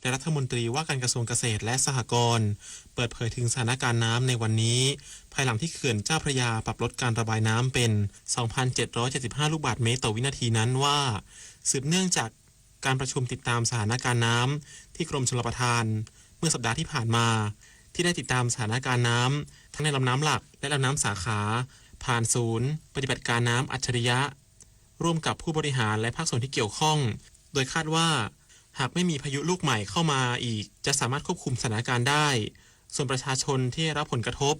และรัฐมนตรีว่าการกระทรวงเกษตรและสหกรณ์ เปิดเผยถึงสถานการณ์น้ำในวันนี้ ภายหลังที่เขื่อนเจ้าพระยาปรับลดการระบายน้ำเป็น สองพันเจ็ดร้อยเจ็ดสิบห้า ลูกบาศก์เมตรต่อวินาทีนั้นว่า สืบเนื่องจากการประชุมติดตามสถานการณ์น้ำที่กรมชลประทานเมื่อสัปดาห์ที่ผ่านมา ที่ได้ติดตามสถานการณ์น้ำทั้งในลำน้ำหลักและลำน้ำสาขา ผ่านศูนย์ปฏิบัติการน้ำอัจฉริยะ ร่วมกับผู้บริหารและภาคส่วนที่เกี่ยวข้อง โดยคาดว่าหากไม่มีพายุลูกใหม่เข้ามาอีก จะสามารถควบคุมสถานการณ์ได้ ส่วนประชาชนที่ได้รับผลกระทบ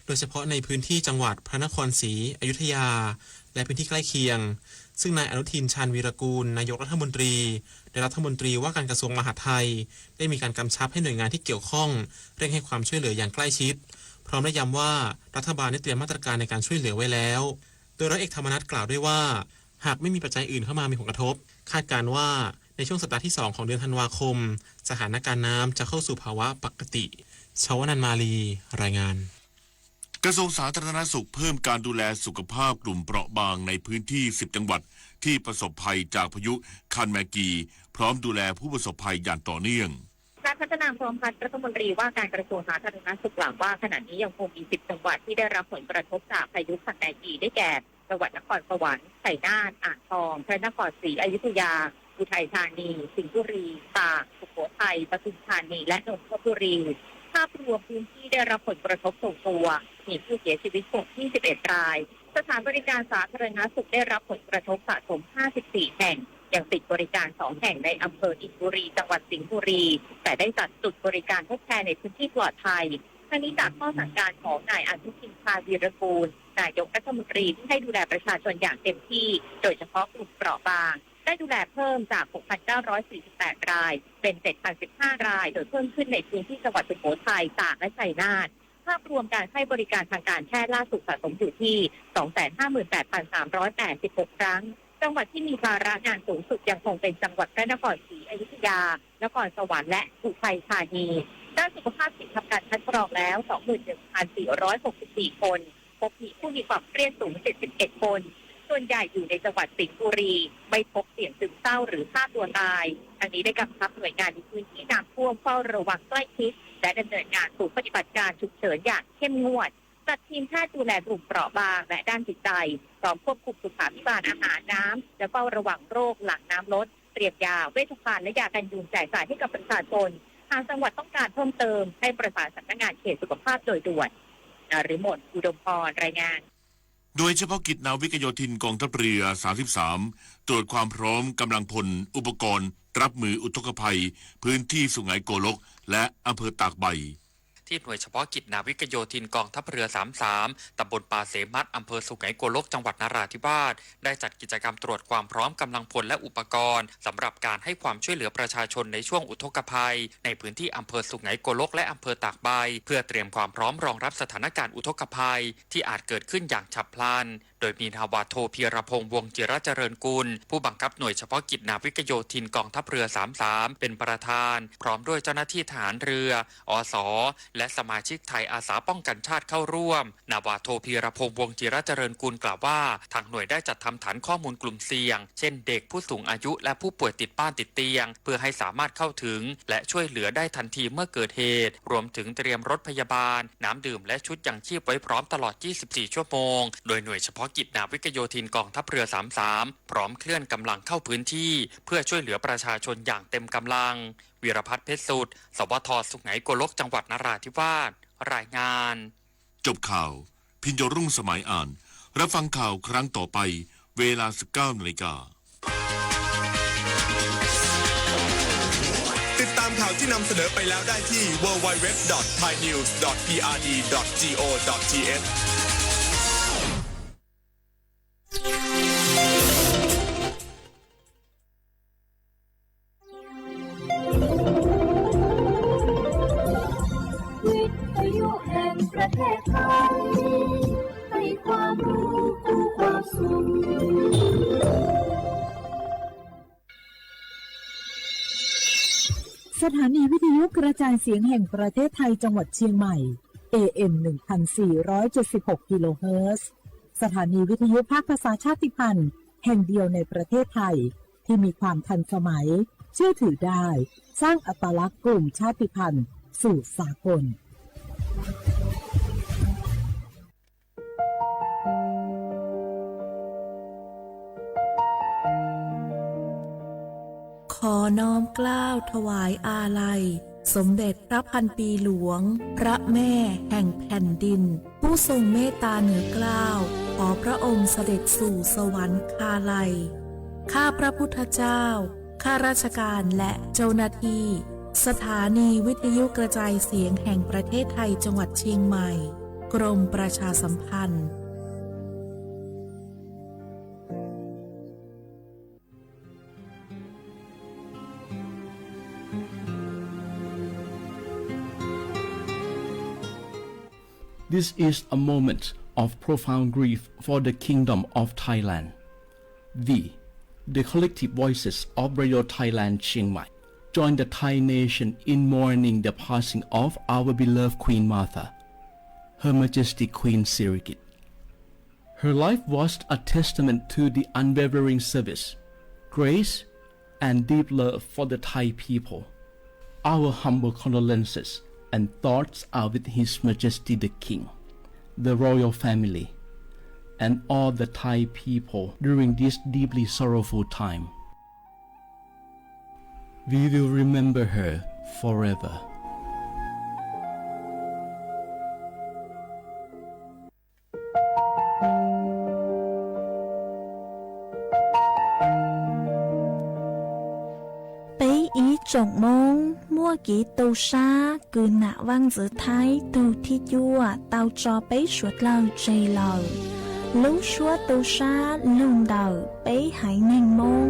โดยเฉพาะในพื้นที่จังหวัดพระนครศรีอยุธยา และพื้นที่ใกล้เคียง ซึ่งนายอนุทิน ชาญวีรกูร นายกรัฐมนตรี และรัฐมนตรีว่าการกระทรวงมหาดไทย ได้มีการกำชับให้หน่วยงานที่เกี่ยวข้อง เร่งให้ความช่วยเหลืออย่างใกล้ชิด พร้อมได้ย้ำว่ารัฐบาลได้เตรียมมาตรการในการช่วยเหลือไว้แล้ว โดยร้อยเอกธรรมนัสกล่าวด้วยว่า หากไม่มีปัจจัยอื่นเข้ามามีผลกระทบ คาดการณ์ว่าในช่วงสัปดาห์ที่สองของเดือนธันวาคม สถานการณ์น้ำจะเข้าสู่ภาวะปกติ ชวนันท์ มาลี รายงาน กระทรวงสาธารณสุขเพิ่มการดูแลสุขภาพกลุ่มเปราะบางในพื้นที่ สิบ จังหวัดที่ประสบภัยจากพายุคันแมกี พร้อมดูแลผู้ประสบภัยอย่างต่อเนื่อง นายพัฒนา พร้อมพัฒน์ รัฐมนตรีว่าการกระทรวงสาธารณสุขกล่าวว่าขณะนี้ยังคงมี สิบ จังหวัดที่ได้รับผลกระทบจากพายุคันแมกี ได้แก่ จังหวัดนครสวรรค์ ชัยนาท อ่างทอง พระนครศรีอยุธยา อุทัยธานี สิงห์บุรี ตาก สุโขทัย ปทุมธานี และนนทบุรี ภาพรวมพื้นที่ได้รับผลกระทบส่งตัว มีผู้เสียชีวิตสะสม ยี่สิบเอ็ด ราย สถานบริการสาธารณสุขได้รับผลกระทบสะสม ห้าสิบสี่ แห่ง ยังปิดบริการ สอง แห่งในอำเภออินบุรี จังหวัดสิงห์บุรี แต่ได้จัดจุดบริการทดแทนในพื้นที่ปลอดภัย ทั้งนี้จากข้อสั่งการของนายอนุทิน ชาญวีรกูร นายกรัฐมนตรีที่ให้ดูแลประชาชนอย่างเต็มที่ โดยเฉพาะกลุ่มเปราะบาง ได้ดูแลเพิ่มจาก หกพันเก้าร้อยสี่สิบแปด ราย เป็น เจ็ดพันสิบห้า ราย โดยเพิ่มขึ้นในพื้นที่จังหวัดสุโขทัย ตาก และชัยนาท ภาพรวมการให้บริการทางการแพทย์ล่าสุดสะสมอยู่ที่ สองแสนห้าหมื่นแปดพันสามร้อยแปดสิบหก ครั้ง จังหวัดที่มีภาระงานสูงสุดยังคงเป็นจังหวัดพระนครศรีอยุธยา นครสวรรค์ และอุทัยธานี ด้านสุขภาพจิตทำการคัดกรองแล้ว สองหมื่นหนึ่งพันสี่ร้อยหกสิบสี่ คน พบมีผู้มีความเครียดสูง เจ็ดสิบเอ็ด คน ส่วนใหญ่อยู่ในจังหวัดสิงห์บุรี ไม่พบเสียงซึมเศร้าหรือฆ่าตัวตาย ทั้งนี้ได้กำชับหน่วยงานในพื้นที่น้ำท่วมเฝ้าระวังใกล้ชิด และดำเนินงานศูนย์ปฏิบัติการฉุกเฉินอย่างเข้มงวด จัดทีมแพทย์ดูแลกลุ่มเปราะบางและด้านจิตใจ พร้อมควบคุมสุขาภิบาลอาหารน้ำ และเฝ้าระวังโรคหลังน้ำลด เตรียมยาเวชภัณฑ์และยากันยุงแจกจ่ายให้กับประชาชน หากจังหวัดต้องการเพิ่มเติม ให้ประสานสำนักงานเขตสุขภาพโดยด่วน นฤมล อุดมพร รายงาน หน่วยเฉพาะกิจนาวิกโยธินกองทัพเรือ สามสิบสาม ตรวจความพร้อมกำลังพล อุปกรณ์รับมืออุทกภัย พื้นที่สุไหงโกลก และอำเภอตากใบ ที่หน่วยเฉพาะกิจนาวิกโยธินกองทัพเรือ สามสาม ตำบลป่าเสมัด อำเภอสุไหงโกลก จังหวัดนราธิวาส ได้จัดกิจกรรมตรวจความพร้อมกำลังพลและอุปกรณ์ สำหรับการให้ความช่วยเหลือประชาชนในช่วงอุทกภัย ในพื้นที่อำเภอสุไหงโกลก และอำเภอตากใบ เพื่อเตรียมความพร้อมรองรับสถานการณ์อุทกภัย ที่อาจเกิดขึ้นอย่างฉับพลัน โดยมีนาวาโท พีรพงษ์ วงศ์จิรเจริญกุล ผู้บังคับหน่วยเฉพาะกิจนาวิกโยธินกองทัพเรือ สามสาม เป็นประธาน พร้อมด้วยเจ้าหน้าที่ทหารเรือ อส และสมาชิกไทยอาสาป้องกันชาติเข้าร่วม นาวาโท พีรพงษ์ วงศ์จิรเจริญกุลกล่าวว่า ทางหน่วยได้จัดทำฐานข้อมูลกลุ่มเสี่ยง เช่น เด็ก ผู้สูงอายุ และผู้ป่วยติดบ้านติดเตียง เพื่อให้สามารถเข้าถึง และช่วยเหลือได้ทันทีเมื่อเกิดเหตุ รวมถึงเตรียมรถพยาบาล น้ำดื่ม และชุดยังชีพไว้พร้อมตลอด ยี่สิบสี่ ชั่วโมง โดยหน่วยเฉพาะกิจนาวิกโยธินกองทัพเรือ สามสาม พร้อมเคลื่อนกำลังเข้าพื้นที่ เพื่อช่วยเหลือประชาชนอย่างเต็มกำลัง วีรพัฒน์ เพชรสุด สวท สุไหงโกลก จังหวัดนราธิวาส รายงาน จบข่าว พิญโยรุ่งสมัยอ่าน รับฟังข่าวครั้งต่อไป เวลา สิบเก้า นาฬิกา ติดตามข่าวที่นำเสนอไปแล้วได้ที่ ดับเบิลยู ดับเบิลยู ดับเบิลยู ดอท ไทยนิวส์ ดอท พีอาร์ดี ดอท จี โอ ดอท ที เอช วิทยุแห่งประเทศไทย ให้ความรู้คู่ความสุข สถานีวิทยุกระจายเสียงแห่งประเทศไทยจังหวัดเชียงใหม่ เอ เอ็ม หนึ่งพันสี่ร้อยเจ็ดสิบหก กิโลเฮิรตซ์ สถานีวิทยุภาคภาษาชาติพันธุ์แห่งเดียวในประเทศไทย ที่มีความทันสมัย เชื่อถือได้ สร้างอัตลักษณ์กลุ่มชาติพันธุ์สู่สากล ขอน้อมเกล้าถวายอาลัยสมเด็จพระพันปีหลวง พระแม่แห่งแผ่นดิน ผู้ทรงเมตตาเหนือเกล้า ขอพระองค์เสด็จสู่สวรรคาลัย ข้าพระพุทธเจ้า ข้าราชการและเจ้าหน้าที่ สถานีวิทยุกระจายเสียงแห่งประเทศไทยจังหวัดเชียงใหม่ กรมประชาสัมพันธ์ This is a moment of profound grief for the Kingdom of Thailand. We, the collective voices of Radio Thailand Chiang Mai, join the Thai nation in mourning the passing of our beloved Queen Mother, Her Majesty Queen Sirikit. Her life was a testament to the unwavering service, grace, and deep love for the Thai people. Our humble condolences and thoughts are with His Majesty the King, the royal family, and all the Thai people during this deeply sorrowful time. We will remember her forever. Peb ib tsoom Hmoob muaj kev tu sab kws nam vaj ntxwv Thaib tug thib cuaj tau tso peb suav dlawg tseg lawm. Lub suab tu sab lug ntawm peb haiv neeg Hmoob.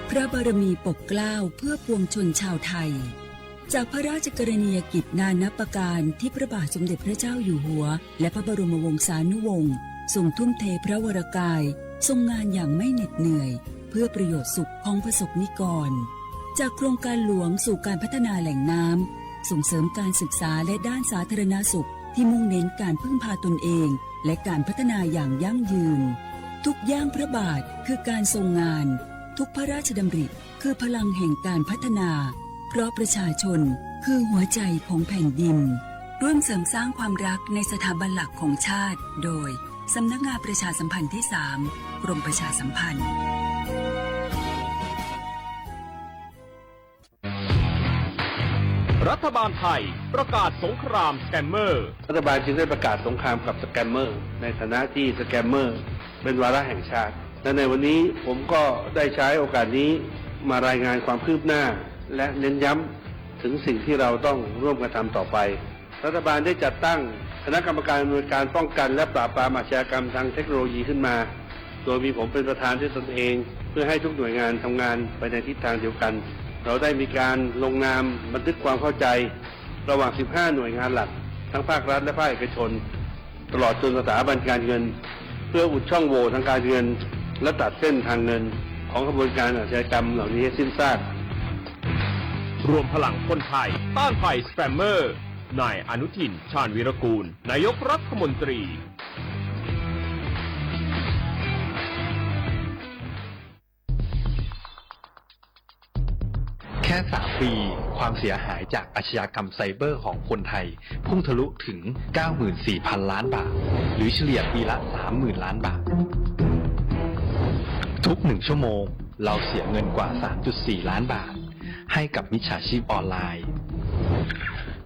พระบารมีปกเกล้าเพื่อปวงชนชาวไทย จากพระราชกรณียกิจนานับประการที่พระบาทสมเด็จพระเจ้าอยู่หัว และพระบรมวงศานุวงศ์ทรงทุ่มเทพระวรกาย ทรงงานอย่างไม่เหน็ดเหนื่อย เพื่อประโยชน์สุขของประสบนิกร จากโครงการหลวงสู่การพัฒนาแหล่งน้ำ ส่งเสริมการศึกษาและด้านสาธารณสุขที่มุ่งเน้นการพึ่งพาตนเอง และการพัฒนาอย่างยั่งยืน ทุกย่างพระบาทคือการทรงงาน ทุกพระราชดำริคือพลังแห่งการพัฒนา เพราะประชาชนคือหัวใจของแผ่นดิน ร่วมเสริมสร้างความรักในสถาบันหลักของชาติ โดย สำนักงานประชาสัมพันธ์ที่สาม กรมประชาสัมพันธ์ รัฐบาลไทยประกาศสงครามสแกมเมอร์ รัฐบาลจึงได้ประกาศสงครามกับสแกมเมอร์ ในฐานะที่สแกมเมอร์เป็นวาระแห่งชาติ และในวันนี้ผมก็ได้ใช้โอกาสนี้มารายงานความคืบหน้า และเน้นย้ำถึงสิ่งที่เราต้องร่วมกันทำต่อไป รัฐบาลได้จัดตั้งคณะกรรมการอำนวยการป้องกันและปราบปรามอาชญากรรมทางเทคโนโลยีขึ้นมา โดยมีผมเป็นประธานด้วยตนเอง เพื่อให้ทุกหน่วยงานทำงานไปในทิศทางเดียวกัน เราได้มีการลงนามบันทึกความเข้าใจ ระหว่าง สิบห้า หน่วยงานหลัก ทั้งภาครัฐและภาคเอกชน ตลอดจนสถาบันการเงิน เพื่ออุดช่องโหว่ทางการเงิน และตัดเส้นทางเงินของขบวนการอาชญากรรมเหล่านี้ให้สิ้นซาก รวมพลังคนไทยต้านภัยสแกมเมอร์ นายอนุทิน ชาญวีรกูล นายกรัฐมนตรี แค่ สาม ปี ความเสียหายจากอาชญากรรมไซเบอร์ของคนไทย พุ่งทะลุถึง เก้าหมื่นสี่พัน ล้านบาท หรือเฉลี่ยปีละ สามหมื่น ล้านบาท ทุกหนึ่งชั่วโมง เราเสียเงินกว่า สามจุดสี่ ล้านบาท ให้กับมิจฉาชีพออนไลน์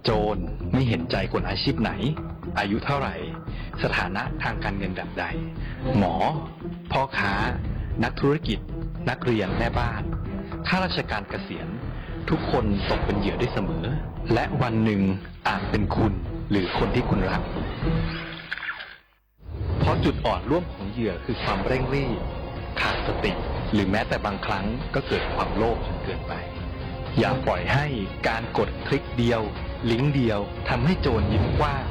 โจรไม่เห็นใจคนอาชีพไหน อายุเท่าไหร่ สถานะทางการเงินแบบใด หมอ พ่อค้า นักธุรกิจ นักเรียน แม่บ้าน ข้าราชการเกษียณ ทุกคนตกเป็นเหยื่อได้เสมอ และวันหนึ่งอาจเป็นคุณหรือคนที่คุณรัก เพราะจุดอ่อนร่วมของเหยื่อคือความเร่งรีบ ขาดสติ หรือแม้แต่บางครั้งก็เกิดความโลภจนเกินไป อย่าปล่อยให้การกดคลิกเดียว ลิงก์เดียวทำให้โจรยิ้มกว้าง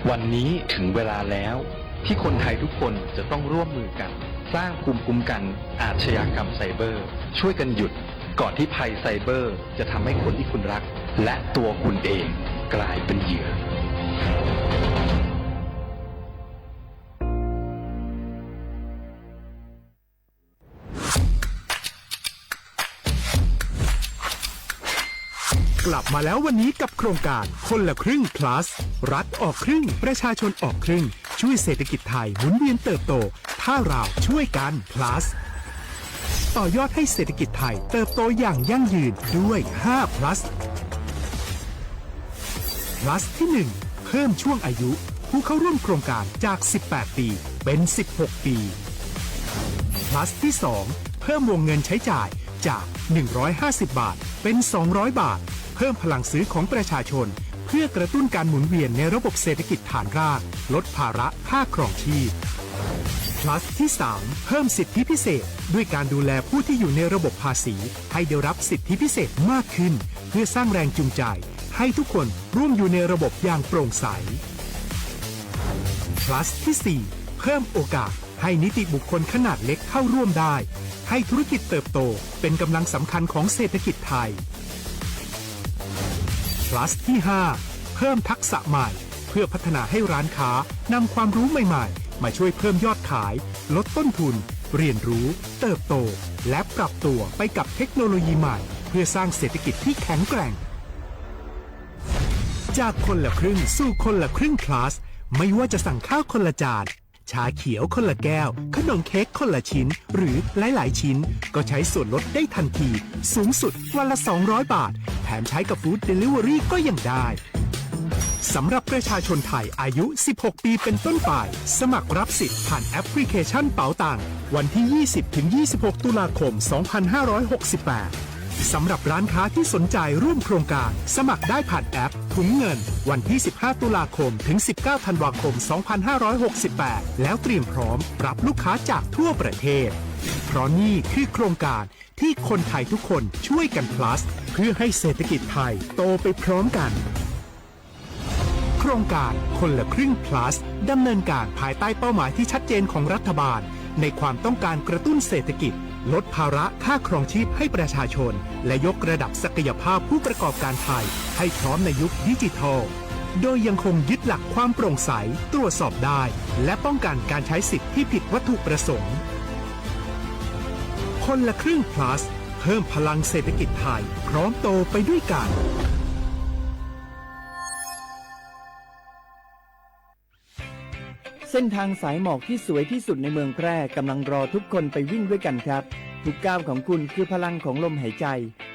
วันนี้ถึงเวลาแล้ว ที่คนไทยทุกคนจะต้องร่วมมือกัน สร้างภูมิคุ้มกันอาชญากรรมไซเบอร์ ช่วยกันหยุด ก่อนที่ภัยไซเบอร์จะทำให้คนที่คุณรัก และตัวคุณเองกลายเป็นเหยื่อ รัฐบาลไทยประกาศสงครามกับสแกมเมอร์ รัฐบาล กลับมาแล้ววันนี้กับโครงการคนละครึ่ง plus รัฐออกครึ่ง ประชาชนออกครึ่ง ช่วยเศรษฐกิจไทยหมุนเวียนเติบโต ถ้าเราช่วยกัน plus ต่อยอดให้เศรษฐกิจไทยเติบโตอย่างยั่งยืนด้วย ห้า plus plus ที่ หนึ่ง เพิ่มช่วงอายุผู้เข้าร่วมโครงการจาก สิบแปด ปี เป็น สิบหก ปี plus ที่ สอง เพิ่มวงเงินใช้จ่ายจาก หนึ่งร้อยห้าสิบ บาท เป็น สองร้อย บาท เพิ่มพลังซื้อของประชาชน เพื่อกระตุ้นการหมุนเวียนในระบบเศรษฐกิจฐานราก ลดภาระค่าครองชีพ plus ที่ สาม เพิ่มสิทธิพิเศษ ด้วยการดูแลผู้ที่อยู่ในระบบภาษี ให้ได้รับสิทธิพิเศษมากขึ้น เพื่อสร้างแรงจูงใจ ให้ทุกคนร่วมอยู่ในระบบอย่างโปร่งใส plus ที่ สี่ เพิ่มโอกาสให้นิติบุคคลขนาดเล็กเข้าร่วมได้ ให้ธุรกิจเติบโตเป็นกำลังสำคัญของเศรษฐกิจไทย plus ที่ ห้า เพิ่มทักษะใหม่ เพื่อพัฒนาให้ร้านค้านำความรู้ใหม่ๆ มาช่วยเพิ่มยอดขาย ลดต้นทุน เรียนรู้ เติบโต และปรับตัวไปกับเทคโนโลยีใหม่ เพื่อสร้างเศรษฐกิจที่แข็งแกร่ง จากคนละครึ่งสู่คนละครึ่ง plus ไม่ว่าจะสั่งข้าวคนละจาน ชาเขียวคนละแก้ว ขนมเค้กคนละชิ้น หรือหลายๆชิ้น ก็ใช้ส่วนลดได้ทันที สูงสุดวันละ สองร้อย บาท แถมใช้กับ Food Delivery ก็ยังได้ สำหรับประชาชนไทยอายุ สิบหก ปีเป็นต้นไป สมัครรับสิทธิ์ผ่านแอปพลิเคชันเป๋าตัง วันที่ ยี่สิบ ถึง ยี่สิบหก ตุลาคม สองพันห้าร้อยหกสิบแปด สำหรับร้านค้าที่สนใจร่วมโครงการ สมัครได้ผ่านแอปถุงเงิน วันที่ สิบห้า ตุลาคม ถึง สิบเก้า ธันวาคม สองพันห้าร้อยหกสิบแปด แล้วเตรียมพร้อมรับลูกค้าจากทั่วประเทศ เพราะนี่คือโครงการที่คนไทยทุกคนช่วยกัน plus เพื่อให้เศรษฐกิจไทยโตไปพร้อมกัน โครงการคนละครึ่ง plus ดำเนินการภายใต้เป้าหมายที่ชัดเจนของรัฐบาล ในความต้องการกระตุ้นเศรษฐกิจ ลดภาระค่าครองชีพให้ประชาชน และยกระดับศักยภาพผู้ประกอบการไทย ให้พร้อมในยุคดิจิทัล โดยยังคงยึดหลักความโปร่งใส ตรวจสอบได้ และป้องกันการใช้สิทธิ์ที่ผิดวัตถุประสงค์ คนละครึ่ง plus เพิ่มพลังเศรษฐกิจไทย พร้อมโตไปด้วยกัน เส้นทางสายหมอกที่สวยที่สุดในเมืองแพร่กำลังรอทุกคนไปวิ่งด้วยกันครับ ทุกก้าวของคุณคือพลังของลมหายใจ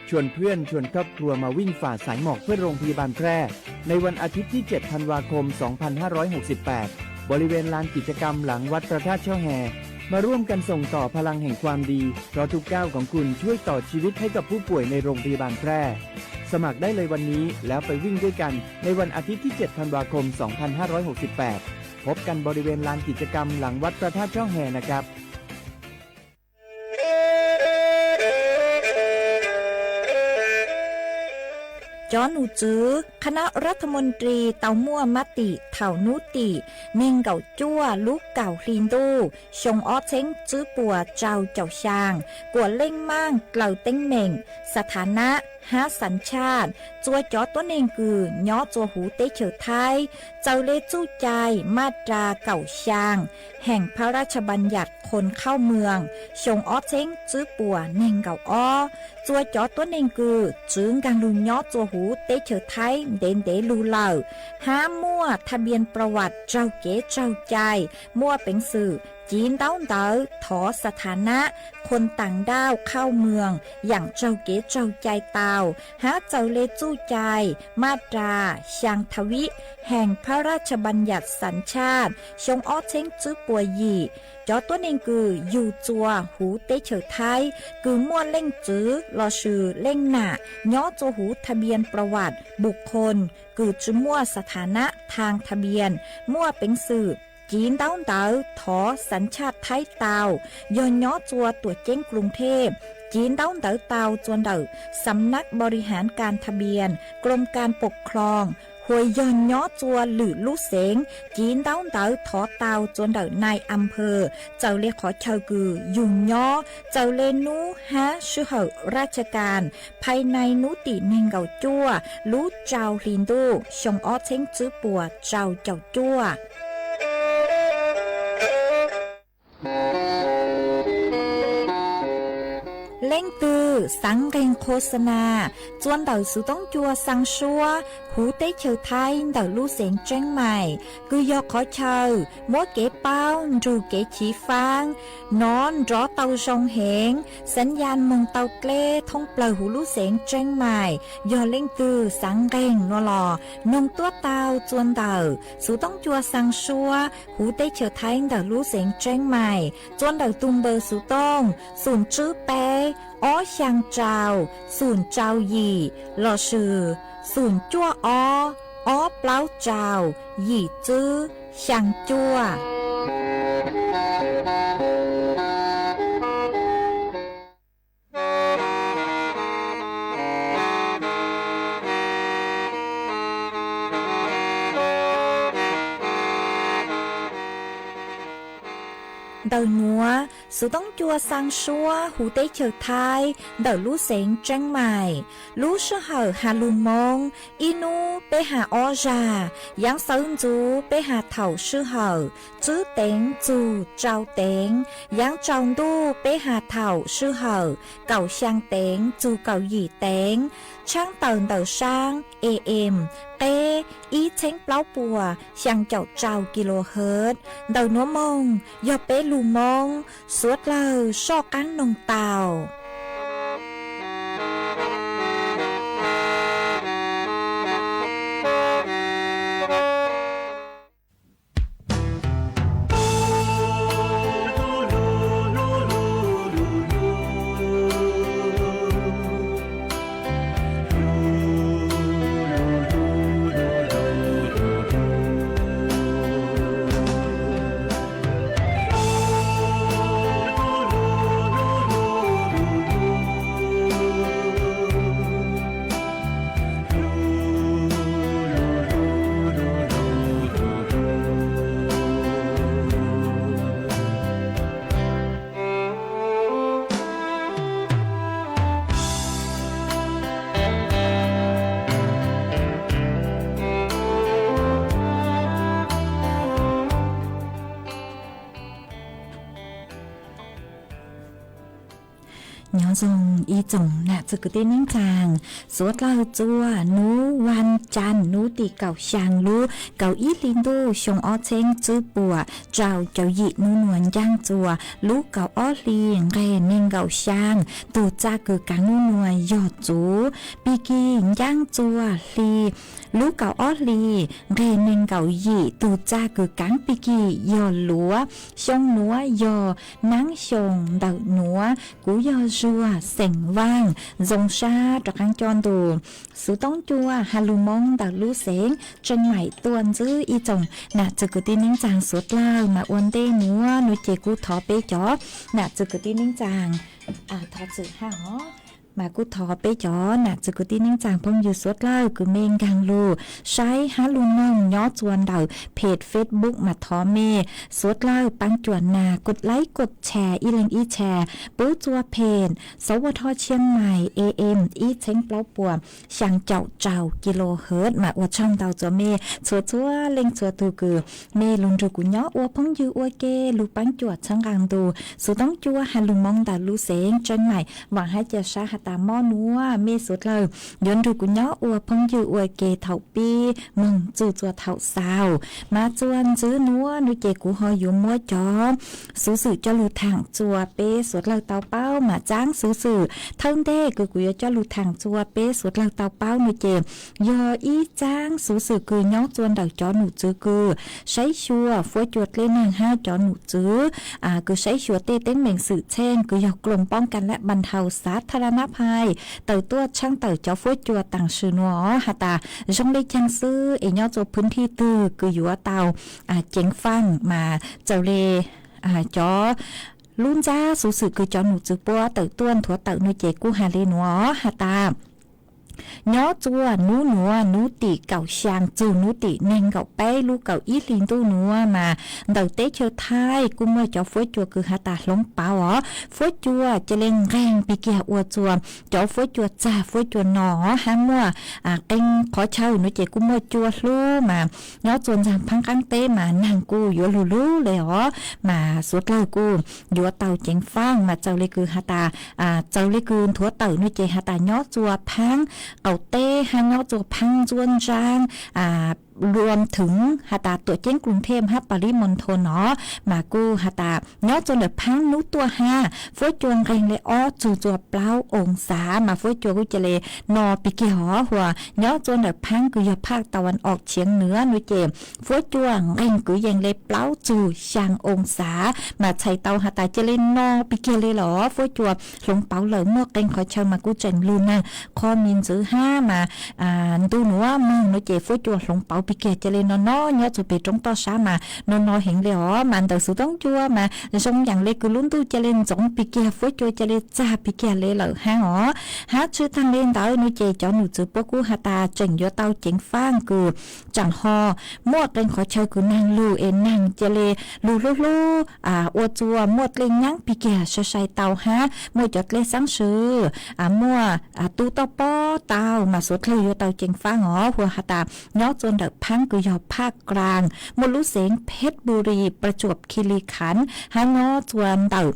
ชวนเพื่อนชวนครอบครัวมาวิ่งฝ่าสายหมอกเพื่อโรงพยาบาลแพร่ ในวันอาทิตย์ที่ เจ็ด ธันวาคม สองพันห้าร้อยหกสิบแปด บริเวณลานกิจกรรมหลังวัดพระธาตุช่อแฮ มาร่วมกันส่งต่อพลังแห่งความดี เพราะทุกก้าวของคุณช่วยต่อชีวิตให้กับผู้ป่วยในโรงพยาบาลแพร่ สมัครได้เลยวันนี้แล้วไปวิ่งด้วยกันในวันอาทิตย์ที่ เจ็ด ธันวาคม สองพันห้าร้อยหกสิบแปด พบกันบริเวณลานกิจกรรมหลังวัดพระธาตุช่อแฮนะครับ Cov nus txwv คณะรัฐมนตรี tau muaj mab tim thaum hnub tim neeg nkaum cuaj lub kaum hli ntuj xyoo ob txheeb tswb puas rau caum xyaa, kuam leej maaj dlaws teeb meem, สถานะ hab สัญชาติ txua cov tuab neeg kws nyob txua huv teb chaws Thaib, txaws le txuj cai maj ras kaum xyaa แห่งพระราชบัญญัติคนเข้าเมือง xyoo ob txheeb tswb puas neeg nkaum ob, txua cov tuab neeg kws txwv nkaag lug nyob txua huv teb chaws Thaib ntev ntev lug lawm, hab muaj ทะเบียนประวัติ raug kev raug cai, muaj peev xwm civ ntaub ntawv thov สถานะ คนต่างด้าวเข้าเมือง yaam raug kev raug cai tau, hab txaws le txuj cai maj ras xyaa ทวี แห่งพระราชบัญญัติสัญชาติ xyoo ob txheeb tswb puas yim. Cov tuab neeg kws yug txua huv teb chaws Thaib kws muaj leej txwv lossis leej nam nyob txua huv ทะเบียนประวัติบุคคล kws tsi muaj สถานะ ทางทะเบียน muaj peev xwm civ ntaub ntawv thov สัญชาติ Thaib tau, yog nyob txua tuam ceeb กรุงเทพ civ ntaub ntawv tau txua ntawm สำนักบริหารการทะเบียน กรมการปกครอง hos yog nyob txua lwm lub xeev, civ ntaub ntawv thov tau txua ntawm นายอำเภอ txawm le qhov chaw kws yug nyob, txawm le nub hab sij hawm ราชการ ภายใน hnub tim neeg nkaum cuaj lub rau hli ntuj xyoo ob txheeb tswb puas rau caum cuaj. Leej twg xaav nqeeg qhua xa nas txua ntawm xuv toob cua xaa suab huv teb chaws Thaib ntawm lub xeev Tseeb Maim, kws yog qhov chaw muab kev paub nrug kev chiv faab nov nrov tau zoo heev, xaav yaj moog tau dleb thoob plawg huv lub xeev Tseeb Maim. Yog leej twg xaav nqeeg nuav los noog tuab tau txua ntawm xuv toob cua xaa suab huv teb chaws Thaib ntawm lub xeev Tseeb Maim txua ntawm tug npawb xuv tooj xum tswb peb ob xyaa rau xum rau yim lossis xum cuaj ob ob plaub rau yim tswb xyaa cuaj. Ntawm nuav, xuv toob cua xaa suab huv teb chaws Thaib ntawm lub xeev Tseeb Maim. Lub sij hawm has lug Moob, ib nub peb has ob zag, yaav xawv ntxuv peb has thaum sij hawm tswb teev txug rau teev, yaav tsaus ntuj peb has thaum sij hawm kaum xyaa teev txug kaum yim teev, tshaab tawm ntawm saab A M qeb ib txheeb plaub puas xyaa caum rau kilohertz. Ntawm nuav moog yog peb lug Moob, suav dlawg soj qaab noog tau. Nyob zoo ib tsoom nam txiv kwv tij neej tsaa, suav dlawg txua nub vas caas nub tim kaum xyaa lub kaum ib hli ntuj xyoo ob txheeb tswb puas rau caum yim nub nuav ncaaj txua lub kaum ob hli nqeg neeg nkaum xyaa. Tug txaj kws kaav nub nuav yog txuv Pig Kig ncaaj txua hli lub kaum ob hli nqeg neeg nkaum yim. Tug txaj kws kaav Pig Kig yog luav. Xyoo nuav yog naab xyoo ntawm nuav. Kuv yog Zuag xeem Vaaj, zoo sab rov qaab coj ntu xuv toob cua has lug Moob ntawm lub xeev Tseeb Maim tuaj ntxiv. Ib tsoom nam txiv kwv tij neej tsaa suav dlawg mas ua ntej nuav nuav ces kuv thov peb cov nam txiv kwv tij neej tsaa, thov txim hab os, mas kuv thov peb cov nam txiv kwv tij neej tsaa phooj ywg suav dlawg kws mej nkaag lug saib hab lug noog nyob txua ntawm peg Facebook mas thov mej suav dlawg paab cuam nas kua like kua share ib leeg ib share pub txua peg sov ua dhau Chiang Mai A M ib txheeb plaub puas xyaa caum rau kilohertz mas ua tsaug ntau txua mej txhua txhua leej txhua tug kws mej lug nrug kuv nyob ua phooj ywg ua ke lug paab cuam txhawb nqaa ntu xuv toob cua has lug Moob ntawm lub xeev Tseeb Maim. Vaam hab ca sab has tas mob nuav mej suav dlawg yuav nrug kuv nyob ua phooj ywg ua ke thaum pib moog txug txua thaum xaus. Mas txua ntxiv nuav nuav ces kuv ho yuav muab cov xuv xwm coj lug thaam txua peb suav dlawg tau paub mas txaab xuv xwm thawj ntej kws kuv yuav coj lug thaam txua peb suav dlawg tau paub nuav ces yog ib txaab xuv xwm kws nyob txua ntawm cov num txwv kws saib xyuas fuab cua dlej naag hab cov num txwv kws saib xyuas tej teeb meem xwm txheej kws yog กรมป้องกันและบรรเทาสาธารณภัย tawm tuaj tshaab tawm cov fuab cua taam sim nuav has tas zoo le caag xwb es nyob txua phwv thij twg kws yuav tau ceev faaj mas txaus le cov lub ntsab xuv xwm kws cov num txwv puab tawm tuaj nthuav tawm nuav ces kuj has le nuav has tas Nyob txuas hnub nuav, hnub tim kaum xyaa txug hnub tim neeg nkaum peb lub kaum ib hlis ntuj nuav mas ntawm teb chaws Thaib kuj muaj cov fuab cua kws has tas hloov pauv os. Fuab cua ca le nqeeg pig kiag ua txuas cov fuab cua txag fuab cua no hab muaj qee qhov chaw nuav ces kuj muaj cua hlub mas nyob txuas ntxag phaab qaab teb mas naag kuj yuav lug lug le os. Mas suav dlawg kuj yuav tau ceev faaj mas txawm le kws has tas, txawm le kws nthuav tawm nuav ces has tas nyob txuas phaab qaum teb hab nyob txuas phaab ntsuab ntsaab, luam thwv has tas tuam ceeb Kruv Theb hab Pab Lis Moos Thos no mas kuj has tas nyob txuas ntawm phaab nub tuaj hab fuab cua nqeeg le ob txug txuas plaub oo xav mas fuab cua kuj ca le no pig kiag os. Huas nyob txuas ntawm phaab kws yog phaj Tau Vas Os Tshiav Nuav nuav ces fuab cua nqeeg kwv yees le plaub txug xyaa oo xav mas txhais tau has tas ca le no pig kiag le lawm os. Fuab cua hloov pauv lawm muaj qee qhov chaw mas kuj tseem lug naag qho me ntxwv hab mas ntuj nuav moog nuav ces fuab cua hloov pauv pig kiag ca le no no nyob txuas peg roob toj sab mas no no heev le os. Mas ntawm xuv toob cua mas zoo yaam le kws lub ntuj ca le ntxoov pig kiag fuab cua ca le txag pig kiag le lawm hab os. Hab tshwj taag le ntawd nuav ces cov num txwv puab kuj has tas tseem yuav tau ceev faaj kws tsaam ho muaj qee qhov chaw kws naag lug es naag ca le lug hlub hlub ua txuas muaj dlej nyaab pig kiag sai sai tau hab muaj cov dlej xaab swm muaj tu toj pob tau mas suav dlawg yuav tau ceev faaj os. Huas has tas nyob txuas ntawm phaab kws yog phaj Klaas muaj lub xeev Phej Bus Lis, Pras Cuam Khis Lis Khas hab nyob txuas ntawm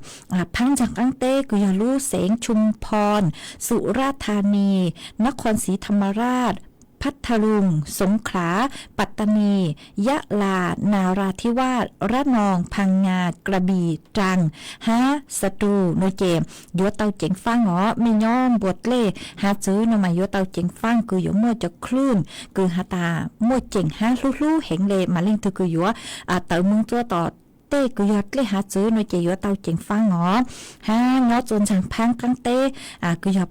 phaab ntxag qaab teb kws yog lub xeev Tsum Phos, Su Raj Tha Nis, Nas Khos Siv Tham Ma Raj, Phab Tha Loos, Soov Klas, Pas Ta Nis, Yaj Las, Nas Ras Thib Vaj, Rab Noos, Phas Nyas, Kras Npis, Raas hab Sa Tus nuav ces yuav tau ceev faaj os. Mej nyob npuas dlej hav txwv no mas yuav tau ceev faaj kws yuav muaj cov klwj kws has tas muaj ceem hab hlub hlub heev le mas leej twg kws yuav tawm moog txuas tom tej kws yog dlej hav txwv nuav ces yuav tau ceev faaj os. Hab nyob txuas ntxag phaab qaab teb kws yog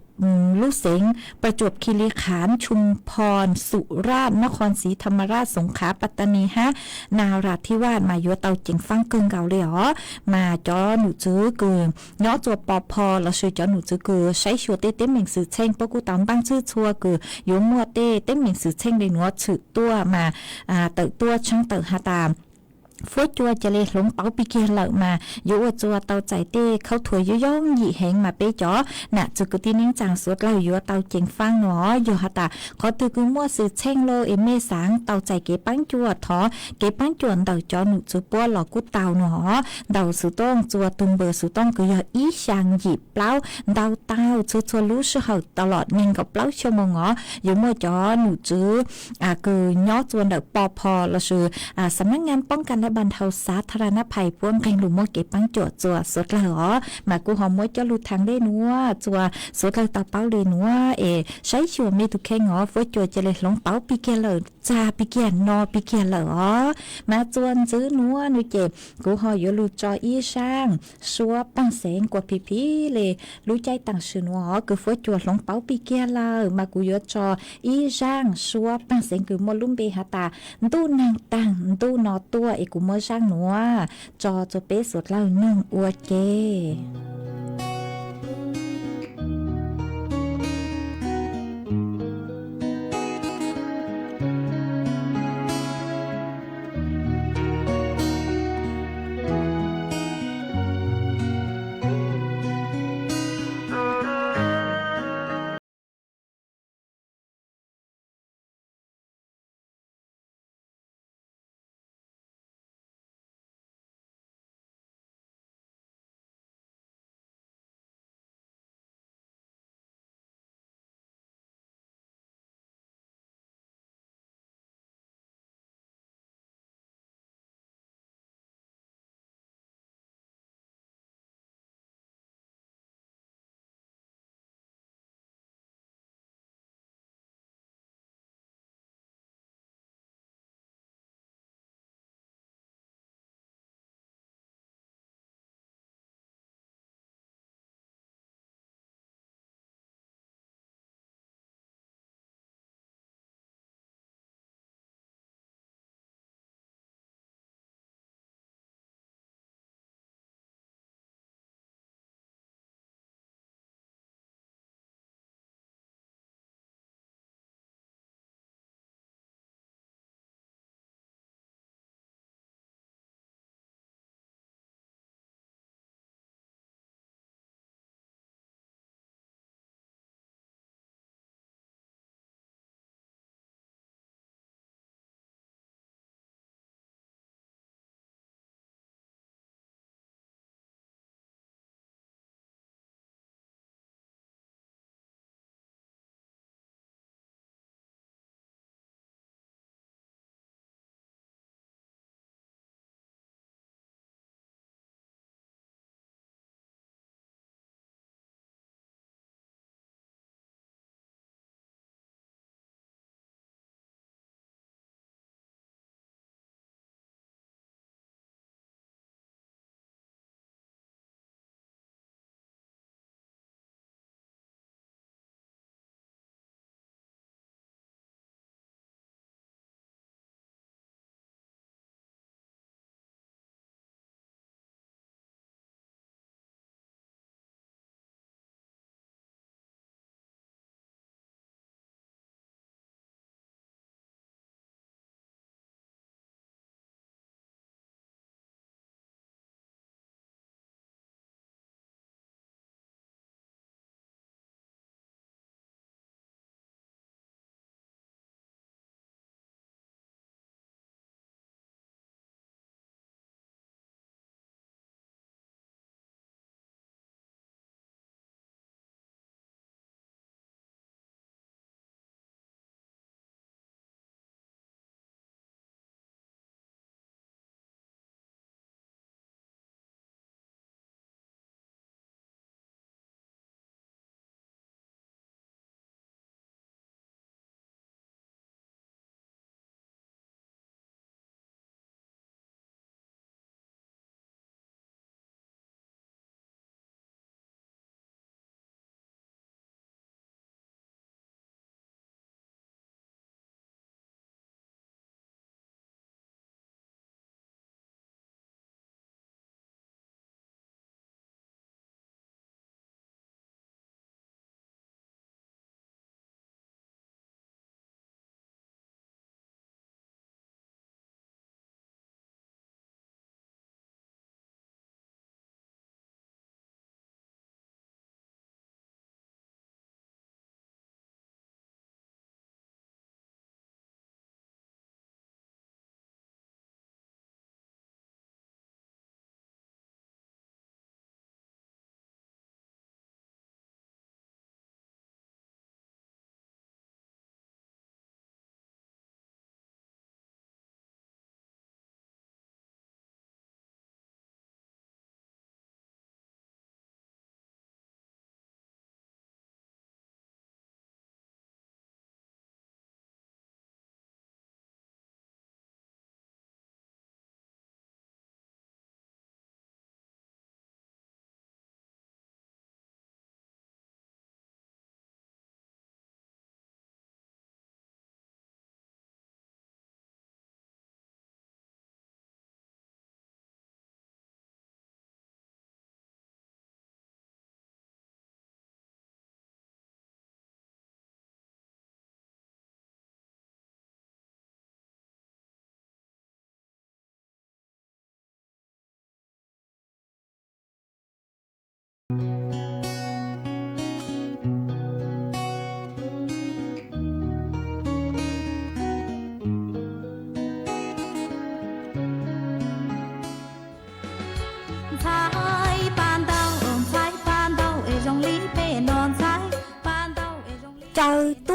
lub xeev Pras Cuam Khis Lis Khas, Tsum Phos, Su Raj, Nas Khos Siv Tham Ma Raj, Soov Klas, Pas Ta Nis hab Nas Ras Thib Vaj mas yuav tau ceev faaj kawg nkaus le os. Mas cov num txwv kws nyob txuas pov pho lossis cov num txwv kws saib xyuas tej teeb meem xwm txheej puab kuj tau npaaj txhwb txhua kws yuav muaj tej teeb meem xwm txheej le nuav tshwm tuaj mas tawm tuaj tshaaj tawm has tas fuab cua ca le hloov pauv pig kiag lawm mas yuav ua txuas tau txais tej khaub thuas yooj yooj yim heev mas peb cov nam txwv kwv tij neej tsaa suav dlawg yuav tau ceev faaj nuav. Yog has tas qhov twg kws muaj xwm txheej lug es mej xaav tau txais kev paab cuam thov kev paab cuam ntawm cov num txwv puab los kuj tau nuav. Ntawm xuv tooj txuas tug npawb xuv tooj kws yog ib xyaa yim plaub ntau tau txhua txhua lub sij hawm tau los neeg nkaum plaub xyooj moos os yuav muaj cov num txwv kws nyob txuas ntawm pov pho lossis xam nab ngan poob kas nab npam dhau xav tha ra nab phais puab nqeeg lug muab kev paab cuam txuas suav dlawg os. Mas kuv ho muab coj lug thaam le nuav txuas suav dlawg tau paub le nuav es saib xyuas mej tug kheej os, fuab cua ca le hloov pauv pig kiag lawm, txag pig kiag, no pig kiag lawm os. Mas txuas ntxiv nuav nuav ces kuv ho yuav lug tso ib zaaj suab paaj xeev kuas phim phim le lub caij taam sim nuav kws fuab cua hloov pauv pig kiag lawm mas kuv yuav tso ib zaaj suab paaj xeev kws muaj lub npe has tas ntuj naag taag ntuj no tuaj es kuv muab zaaj nuav tso txuas peb suav dlawg noog ua ke.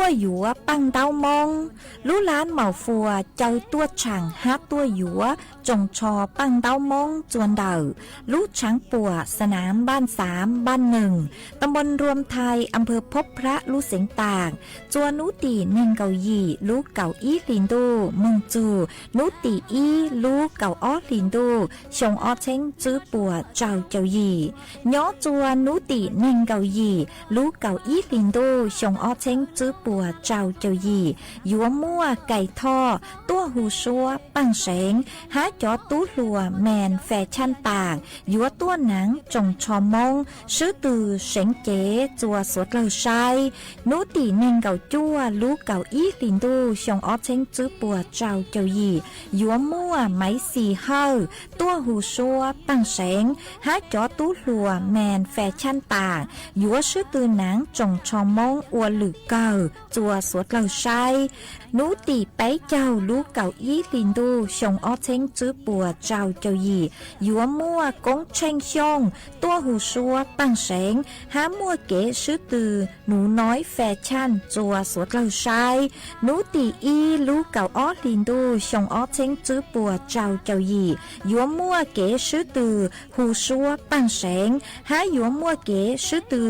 Tuaj yuav paj ntaub Moob. Lub lab Maus Fuas caw tuaj tshaam hab tuaj yuav tsoos tsho paj ntaub Moob txua ntawm lub tshaav puam Xa Nav Npaj Xaav Npaj Nees, ta npoo Nruas Thais, a nphaw Phob Phrab lub xeev Taam, txua nub tim neeg nkaum yim lub kaum ib hli ntuj moog txug nub tim ib lub kaum ob hli ntuj xyoo ob txheeb tswb puas rau caum yim. Nyob txua nub tim neeg nkaum yim lub kaum ib hli ntuj xyoo ob txheeb tswb puas rau caum yim yuav muaj Kais Thoj tuaj hu suab Paaj Seev hab cov tub hluas Mens Fes Chaj Taam yuav tuaj naav tsoos tsho Moob swb tw seev cev txua suav dlawg saib. Nub tim neeg nkaum cuaj lub kaum ib hli ntuj xyoo ob txheeb tswb puas rau caum yim yuav muaj Maiv Xis Hawj tuaj hu suab Paaj Seev hab cov tub hluas Mens Fes Chaj Taam yuav swb tw naav tsoos tsho Moob ua lwm kawg txua suav dlawg saib. Nub tim peb caug lub kaum ib hli ntuj xyoo ob txheeb tswb puas rau caum yim yuav muaj Koob Tsheej Xyooj tuaj hu suab Paaj Seev hab muaj kev swb tw Nuv Noib Fes Chaj txua suav dlawg saib. Nub tim ib lub kaum ob hli ntuj xyoo ob txheeb tswb puas rau caum yim yuav muaj kev swb tw hu suab Paaj Seev hab yuav muaj kev swb tw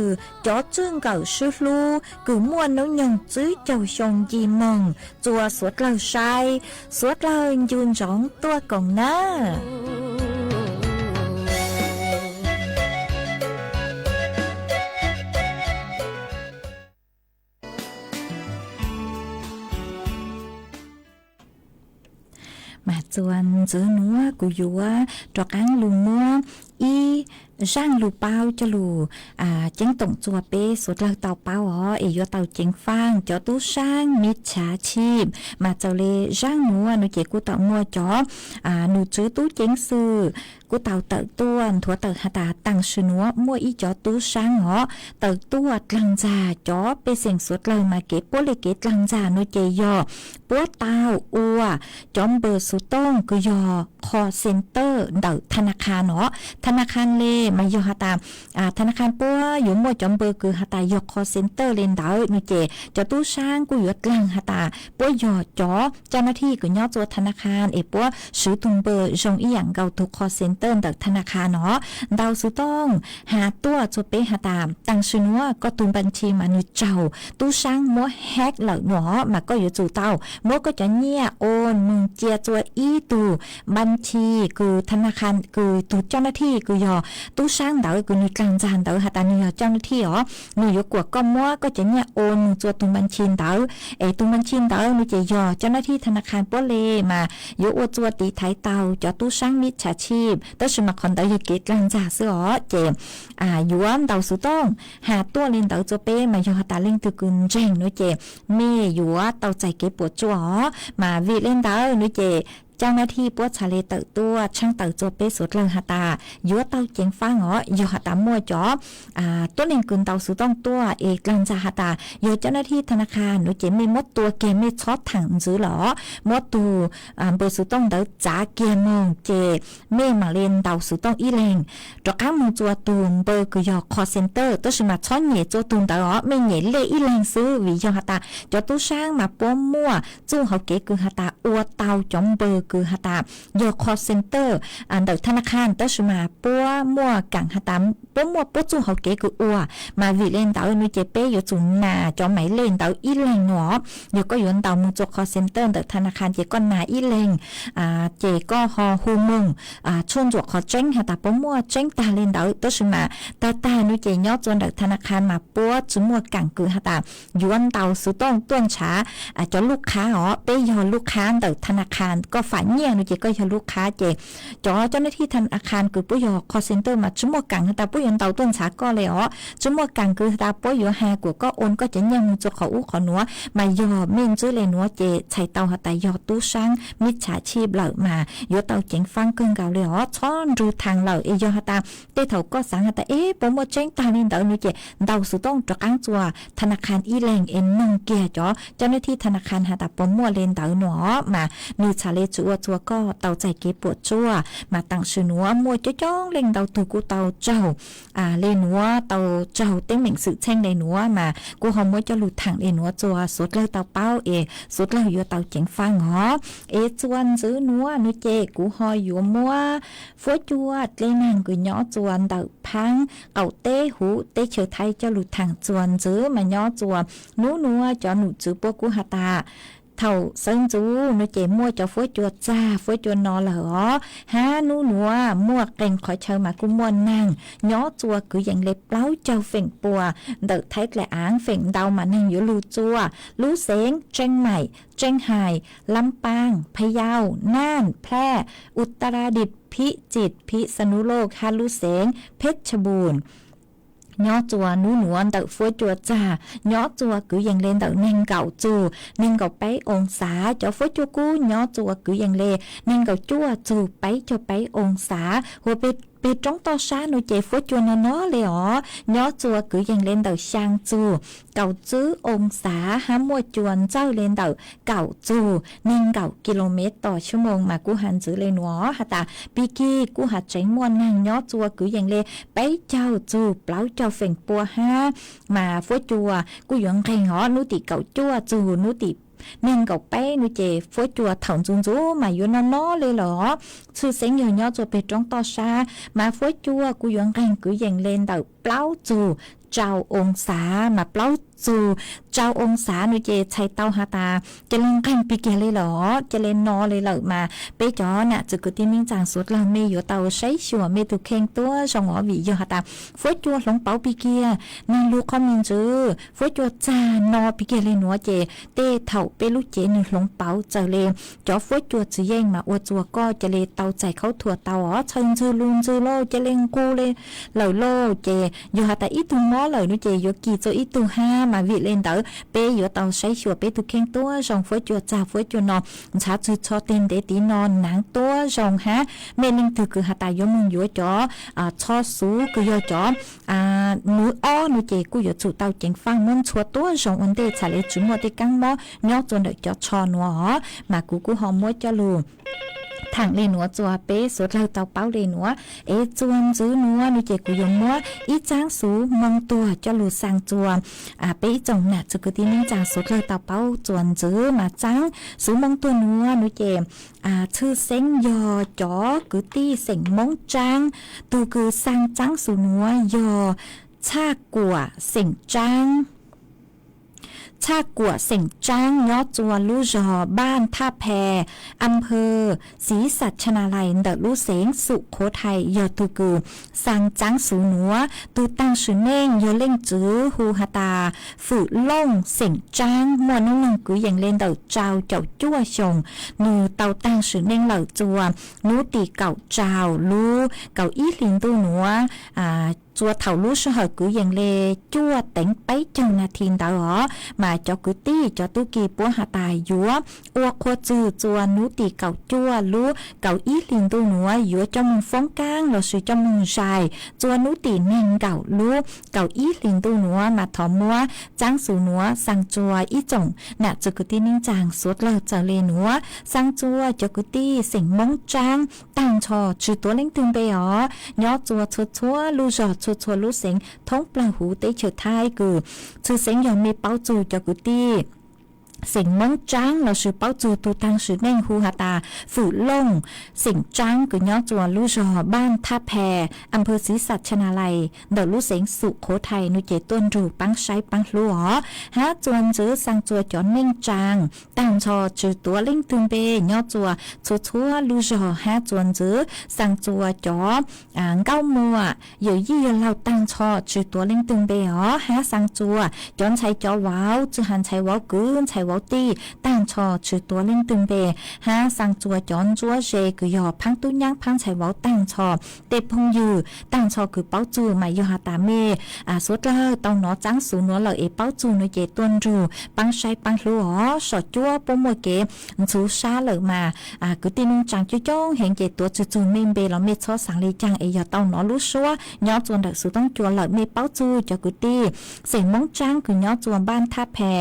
cov tswj nkawm swb hlub kws muaj noob nyoog tswb caug xyoo nci moog txua suav dlawg saib. Suav dlawg ncu ntsoov tuaj koom nab. Mas txuas ntxiv nuav kuv yuav rov qaab lug muab ib zaaj lug paub coj lug ceeb toom txua peb suav dlawg tau paub os, es yuav tau ceev faaj cov tub saab mij txhav tshib. Mas txawm le zaaj nuav nuav ces kuj tau muaj cov num tswv tub ceev xwm kuj tau tawm tuaj nthuav tawm has tas taam sim nuav muaj ib cov tub saab os tawm tuaj dlaag ntxag cov pej xeem suav dlawg, mas kev puab le kev dlaag ntxag nuav ces yog puab tau ua cov npawg xuv tooj kws yog call center ntawm tha na kha os. Tha na kha le mas yog has tas tha na kha puab yuav muaj cov npawg kws has tas yog call center le ntawd nuav ces cov tub saab kuj yuav dlaag has tas puab yog cov caj na thij kws nyob txua tha na kha es puab swv tug npawg zoo ib yaam nkaus tug call center ntawm tha na kha os. Ntau xuv tooj has tuaj txua peb has tas taam sim nuav koj tug npa nthi mas nwg raug tub saab muab hack lawm nuav, mas koj yuav tsum tau muab koj cov nyiaj ua moog cia txua ib tug npa nthi kws tha na kha kws tug caj na thij kws yog tub saab ntawd kws nwg dlaag ntxag ntawd has tas nwg yog caj na thij os, nwg yuav kuam koj muab koj cov nyiaj ua moog txua tug npa nthi ntawd, es tug npa nthi ntawd nuav ces yog caj na thij tha na kha puab le, mas yuav ua txua tiv thaiv tau cov tub saab mij txhav tshib, tab sis mas qhov ntawd yog kev dlaag ntxag xwb os. Ces yuav ntau xuv tooj has tuaj le ntawd txua peb, mas yog has tas leej twg kws ntseeg nuav ces mej yuav tau txais kev puam tsuaj os. Mas vim le ntawd nuav ces caj na thij puab txhad le tawm tuaj tshaab tawm txua peb suav dlawg has tas yuav tau ceev faaj os. Yog has tas muaj cov tuab neeg kws ntau xuv tooj tuaj es dlaag ntxag has tas yog caj na thij tha na kha nuav ces mej muab tua kiag, mej txhob thaam ntxiv lawm os, muab tug npawg xuv tooj ntawd txav kiag moog ces mej mam le ntau xuv tooj ib leeg rov qaab moog txua tug npawg kws yog call center, tab sis mas txhob nyem txua tug ntawd os, mej nyem lej ib leeg xwb, vim yog has tas cov tub saab mas puab muaj txuj hauv kev kws has tas ua tau cov npawg kws has tas yog call center ntawm tha na kha, tab sis mas puab muaj kaam has tas puab muaj puab txuj hauv kev kws ua. Mas vim le ntawd nuav ces peb yuav tsum nas cov maiv lej ntawd ib leeg nuav. Yog koj yuav ntau moog txua call center ntawm tha na kha ces koj nas ib leeg, ces koj ho hu moog tshuaj ntsuam qhov tseeb has tas puab muaj tseeb tag le ntawd, tab sis mas tag tag nuav ces nyob txua ntawm tha na kha mas puab tsi muaj kaam kws has tas yuav ntau xuv tooj tuaj nrhav cov lub khav os. Peb yog lub khav ntawm tha na kha, koj fam nyiaj nuav ces koj yog lub khav, ces cov caj na thij tha na kha kws puab yog call center mas tsi muaj kaam has tas puab yuav ntau tuaj nrhav koj le os, tsi muaj kaam kws has tas puab yuav has kuas koj ua koj cov nyiaj moog txua qhov ub qhov nuav. Mas yog mej ntsib le nuav ces txhais tau has tas yog tub saab mij txhav tshib lawm, mas yuav tau ceev faaj kawg nkaus le os, txhob nrug thaam lawm. Es yog has tas tej thaum koj xaav has tas es puas muaj tseeb tag le ntawd nuav ces ntau xuv tooj rov qaab txua tha na kha ib leeg es noog kiag cov caj na thij tha na kha has tas puas muaj le ntawd nuav, mas nwg txhad le ua txuas koj tau txais kev puam tsuaj. Mas tam sim nuav muaj coob coob leej ntau tug kuj tau raug le nuav, tau raug teeb meem xwm txheej le nuav, mas kuj ho muab coj lug thaam le nuav txuas suav dlawg tau paub es suav dlawg yuav tau ceev faj os. Es txuas ntxiv nuav nuav ces kuv ho yuav muab fuab cua dle naag kws nyob txuas ntawm phaab qaum teb huv teb chaws Thaib coj lug thaam txuas ntxiv. Mas nyob txuas nub nuav cov num tswv puab kuj has tas thaum sawv ntxuv nuav ces muaj cov fuab cua txag fuab cua no lawm os, hab nub nuav muaj qee qhov chaw mas kuj muaj naag nyob txuas kwv yees le plaub caug feem pua ntawm Thaib dlaim aav, feem ntau mas neeg yuav lug txuas lub xeev Tseeb Maim, Tseeb Hais, Lab Paaj, Phaj Yauj, Naaj, Plaj, Utaradit, Phib Txit, Phib Xa Nub Loj hab lub xeev Pheb Tsha Npum. Nyob txuas nub nuav ntawm fuab cua txag nyob txuas kwv yees le ntawm neeg nkaum txug neeg nkaum peb oo xav. Cov fuab cua kub nyob txuas kwv yees le neeg nkaum cuaj txug peb caug peb oo xav. Huv peg roob toj sab nuav ces fuab cua no no le os, nyob txuas kwv yees le ntawm xyaa txug kaum tswb oo xav hab muaj cua ntxawj le ntawm kaum txug neeg nkaum ki lo mev tos xyuv moos. Mas kuj has ntxiv le nuav has tas pig kig kuj has tseev muaj naag nyob txuas kwv yees le peb caug txug plaub caug feem pua hab. Mas fuab cua kuj yuav nqeeg os, nub tim kaum cuaj txug nub tim neeg nkaum peb nuav ces fuab cua thaum ntxuv ntxuv mas yuav no no le los. Tshwj xeeb yog nyob txuas peg roob toj sab mas fuab cua kuj yuav nqeeg kwv yees le ntawm plaub txug rau oo xav. Mas plaub txug rau oo xav nuav ces txhais tau has tas ca le nqeeg pig kiag le los, ca le no le lawm. Mas peb cov nam txwv kwv tij neej tsaa suav dlawg mej yuav tau saib xyuas mej tug kheej tuab zoo os, vim yog has tas fuab cua hloov pauv pig kiag neeg lug qhov me ntsis, fuab cua txag no pig kiag le nuav ces tej thaum peb lub cev nwg hloov pauv txawm le cov fuab cua tsis yeej mas ua txuas koj ca le tau txais khaub thuas tau os, txhawj ntxwg lug ntxwg lauj, ca le nqug le lawm lauj. Ces yog has tas ib tug mob lawm nuav ces yuav kis txug ib tug hab. Mas vim le ntawd peb yuav tau saib xyuas peb tug kheej tuab zoo, fuab cua txag fuab cua no ntshav txug txho teg ntev tiv no naav tuab zoo hab. Mej leej twg kws has tas yuav moog yuav cov tsho xuv kws yog cov nub ob nuav ces kuj yuav tsum tau ceev faj muab ntxhua tuab zoo ua ntej txhad le tsi muaj tej kaab mob nyob txuas ntawm cov tsho nuav os. Mas kuv kuj ho muab coj lug thaam le nuav txuas peb suav dlawg tau paub le nuav. Es txuas ntxiv nuav nuav ces kuv yuav muab ib txaab xuv moo tuag coj lug xaa txuas peb ib tsoom nam txwv kwv tij neej tsaa suav dlawg tau paub txuas ntxiv. Mas txaab xuv moo tuag nuav nuav ces tshwj xeeb yog cov kwv tij xeem Moob Tsaab tug kws xaa txaab xuv nuav yog Txhaj Kuam xeem Tsaab. Txhaj Kuam xeem Tsaab nyob txuas lub zog Npaj Thaj Phe, Anphaw Xiv Xas Tshas Nas Lais ntawm lub xeev Xum Qhuav Thais yog tug kws xaa txaab xuv nuav. Tug taag sim neej yog leej txwv hu has tas Fwm Looj xeem Tsaab muaj nub noog kwv yees le ntawm rau caum cuaj xyoos. Nwg tau taag sim neej lawm txuas nub tim kaum rau lub kaum ib hli ntuj nuav, txuas thaum lub sij hawm kwv yees le cuaj teev peb caug nas this ntawd os. Mas cov kwv tij cov tub ki puab has tas yuav ua qhua txug txuas nub tim kaum cuaj lub kaum ib hli ntuj nuav yuav coj moog foob kaab lossis coj moog zais txuas nub tim neeg nkaum lub kaum ib hli ntuj nuav. Mas thov muab txaab xuv nuav xaa txuas ib tsoom nam txwv kwv tij neej tsaa suav dlawg txawm le nuav, xaa txuas cov kwv tij xeem Moob Tsaab taag nrho tsi tuav leej twg npe os, nyob txuas txhua txhua lub zog txhua txhua lub xeev thoob plawg huv teb chaws Thaib kws tshwj xeeb yog mej paub txug cov kwv tij xeem Moob Tsaab lossis paub txug tug taag sim neej hu has tas Fwm Looj xeem Tsaab kws nyob txuas lub zog Npaj Thaj Phe, Anphaw Xiv Xas Tshas Nas Lais ntawm lub xeev Xum Qhuav Thais nuav ces tuaj nrug paab saib paab hlub os. Hab txuas ntxiv xaa txuas cov neej tsaa taag nrho tsi tuav leej twg npe nyob txuas txhua txhua lub zog. Hab txuas ntxiv xaa txuas cov nkauj muam yawm yij yawg laug taag nrho tsi tuav leej twg npe os. Hab xaa txuas cov ntxhais cov vauv tsi has ntxhais vauv kwv ntxhais vauv tij taag nrho tsi tuav leej twg npe. Hab xaa txuas cov ntsuab ze kws yog phaab tub nyaab phaab ntxhais vauv taag nrho, tej phooj ywg taag nrho kws paub txug mas yog has tas mej suav dlawg tau nov txaab xuv nuav lawm es paub txug nuav ces tuaj nrug paab saib paab hlub os. Sov cuab puab muaj kev ntxhuv sab lawm mas kwv tij neej tsaa coob coob heev ces tuav tsi txug mej npe los mej txhob xaav le caag es yog tau nov lub suab nyob txuas ntawm xuv toob cua lawm mej paub txug cov kwv tij xeem Moob Tsaab kws nyob txuas Npaj Thaj Phe,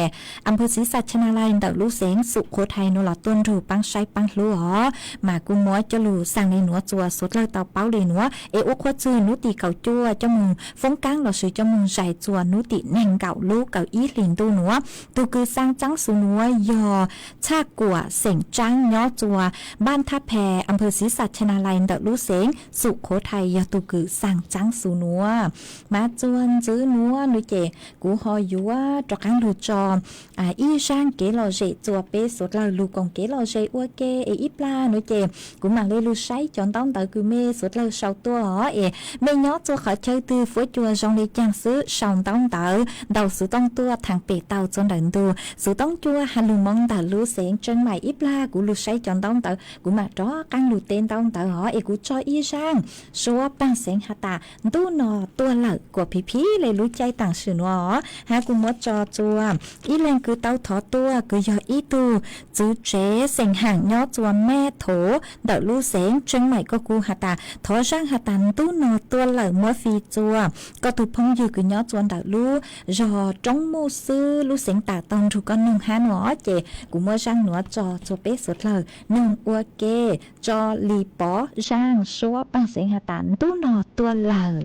Anphaw Xiv Xas Tshas Nalai ntawm lub xeev Xum Qhuav Thais nuav los tuaj nrug paab saib paab hlub os. Mas kuv muab coj lug xaa le nuav txuas suav dlawg tau paub le nuav es ua qhua txug nub tim kaum cuaj coj moog foob kaab lossis coj moog zais txuas nub tim neeg nkaum lub kaum ib hlis ntuj nuav. Tug kws xaa txaab xuv nuav yog Txhaj Kuam xeem Tsaab nyob txuas npaaj Thab Phe, am pawg Xiv Xas Chas Nalai ntawm lub xeev Xum Qhuav Thais yog tug kws xaa txaab xuv nuav. Mas txuas ntxiv nuav nuav ces kuv ho yuav rov qaab lug tso ib zaaj kev lom zem txuas peb suav dlawg lug koom kev lom zem ua ke es ib plag nuav ces kuv maam le lug saib cov ntaub ntawv kws mej suav dlawg sau tuaj os. Es mej nyob txuas qhov chaw twg fuab cua zoo le caag xwb sau ntaub ntawv ntau xuv tooj tuaj thaam pem tau txuas ntawm ntug xuv tooj cua has lug moo ntawm lub xeev Tseeb Maim ib plag kuv lug saib cov ntaub ntawv kuv maam rov qaab lug teb ntaub ntawv os. Es kuv tso ib zaaj suab paag xeev has tas ntub no tuaj lawm kuas phiv phiv le lub caij taam sim nuav os. Hab kuv muab tso txuas ib leeg kws tau thov tuaj kws yog ib tug txwv tsev xeem Haam nyob txuas Mej Thov ntawm lub xeev Tseeb Maim koj kuj has tas thov zaaj has tas ntub no tuaj lawm muab fij txuas koj tug phooj ywg kws nyob txuas ntawm lub zog Roob Muj xwb lub xeev taam tau nrug koj noog hab nuav os. Ces kuv muab zaaj nuav tso txuas peb suav dlawg noog ua ke tso li pov zaaj suab paag xeev has tas ntub no tuaj lawm.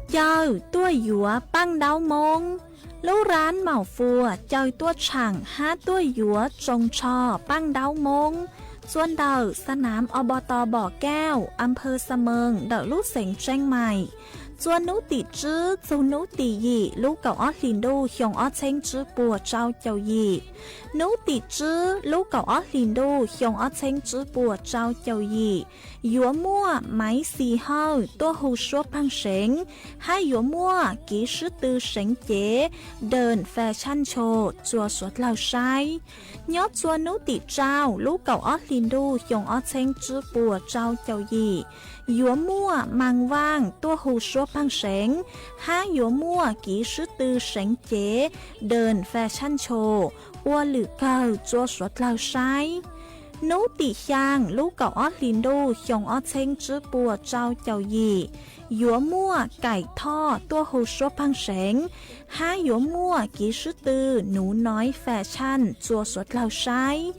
Caw tuaj yuav Paaj Ntaub Moob. Lub rab Maum Fuas caw tuaj tshaam hab tuaj yuav tsoos tsho Paaj Ntaub Moob txuas ntawm xa nam Ob Pov Tos Pom Kauj, a phawj Xa Mees ntawm lub xeev Tseeb Maim, txuas nub tim tswb txug nub tim yim lub kaum ob hlis ntuj xyoo ob txheeb tswb puas tsau caum yim. Nub tim tswb lub kaum ob hlis ntuj xyoo ob txheeb tswb puas tsau caum yim yuav muaj Maiv Xis Hawj tuaj hu suab pheej seev, hab yuav muaj kiv sib tw seev cev Dawm Fas Tshaj Ncho txuas suav dlawg saib. Nyob txuas nub tim tsau lub kaum ob hlis ntuj xyoo ob txheeb tswb puas tsau caum yim yuav muaj mas vaaj tuaj hu suab paag seev, hab yuav muaj kiv swb tw seev cev, dej, fas tshaj ntsho, ua lwm kawg rua suav dlawg saib. Nub tim xyaa lub kaum ob hlis ntuj xyoo ob txheeb tsib puas rau caum yim, yuav muaj kaim thoj tuaj hu suab paag seev, hab yuav muaj kiv swb tw nuv noiv fas tshaj rua suav dlawg saib.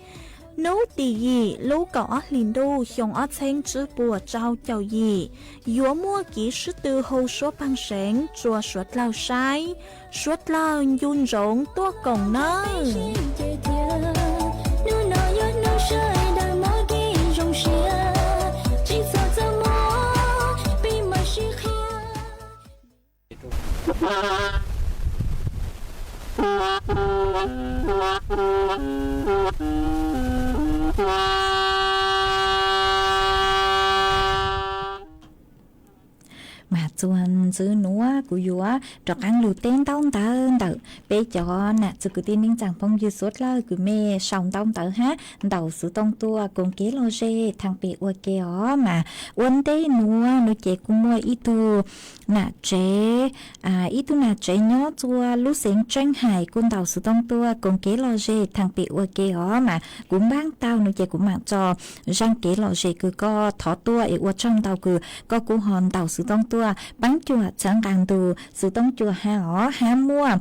Nub tim yim lub kaum ob hlis ntuj xyoo ob txheeb tsib puas rau caum yim, yuav muaj kiv swb tw hu suab paag seev rua suav dlawg saib. Suav dlawg ncu ntsoov tuaj koom nawb. Mas txuas ntxiv nuav kuv yuav rov qaab lug teb ntaub ntawv ntawm peb cov nam txiv kwv tij neej tsaa phooj ywg suav dlawg kws mej sau ntaub ntawv hab ntaus xuv tooj tuaj koom kev lom zem thaam pem ua ke os. Mas ua ntej nuav nuav ces kuj muaj ib tug nam tsev, ib tug nam tsev nyob txuas lub xeev Tseeb Hais kuj ntaus xuv tooj tuaj koom kev lom zem thaam pem ua ke os. Mas kuv npaab tau nuav ces kuv maam tso zaaj kev lom zem kws koj thov tuaj es ua tsaug ntau kws koj kuj ho ntaus xuv tooj tuaj paab cuam txhawb nqaa ntus xuv tooj cuam hab os. Hab muaj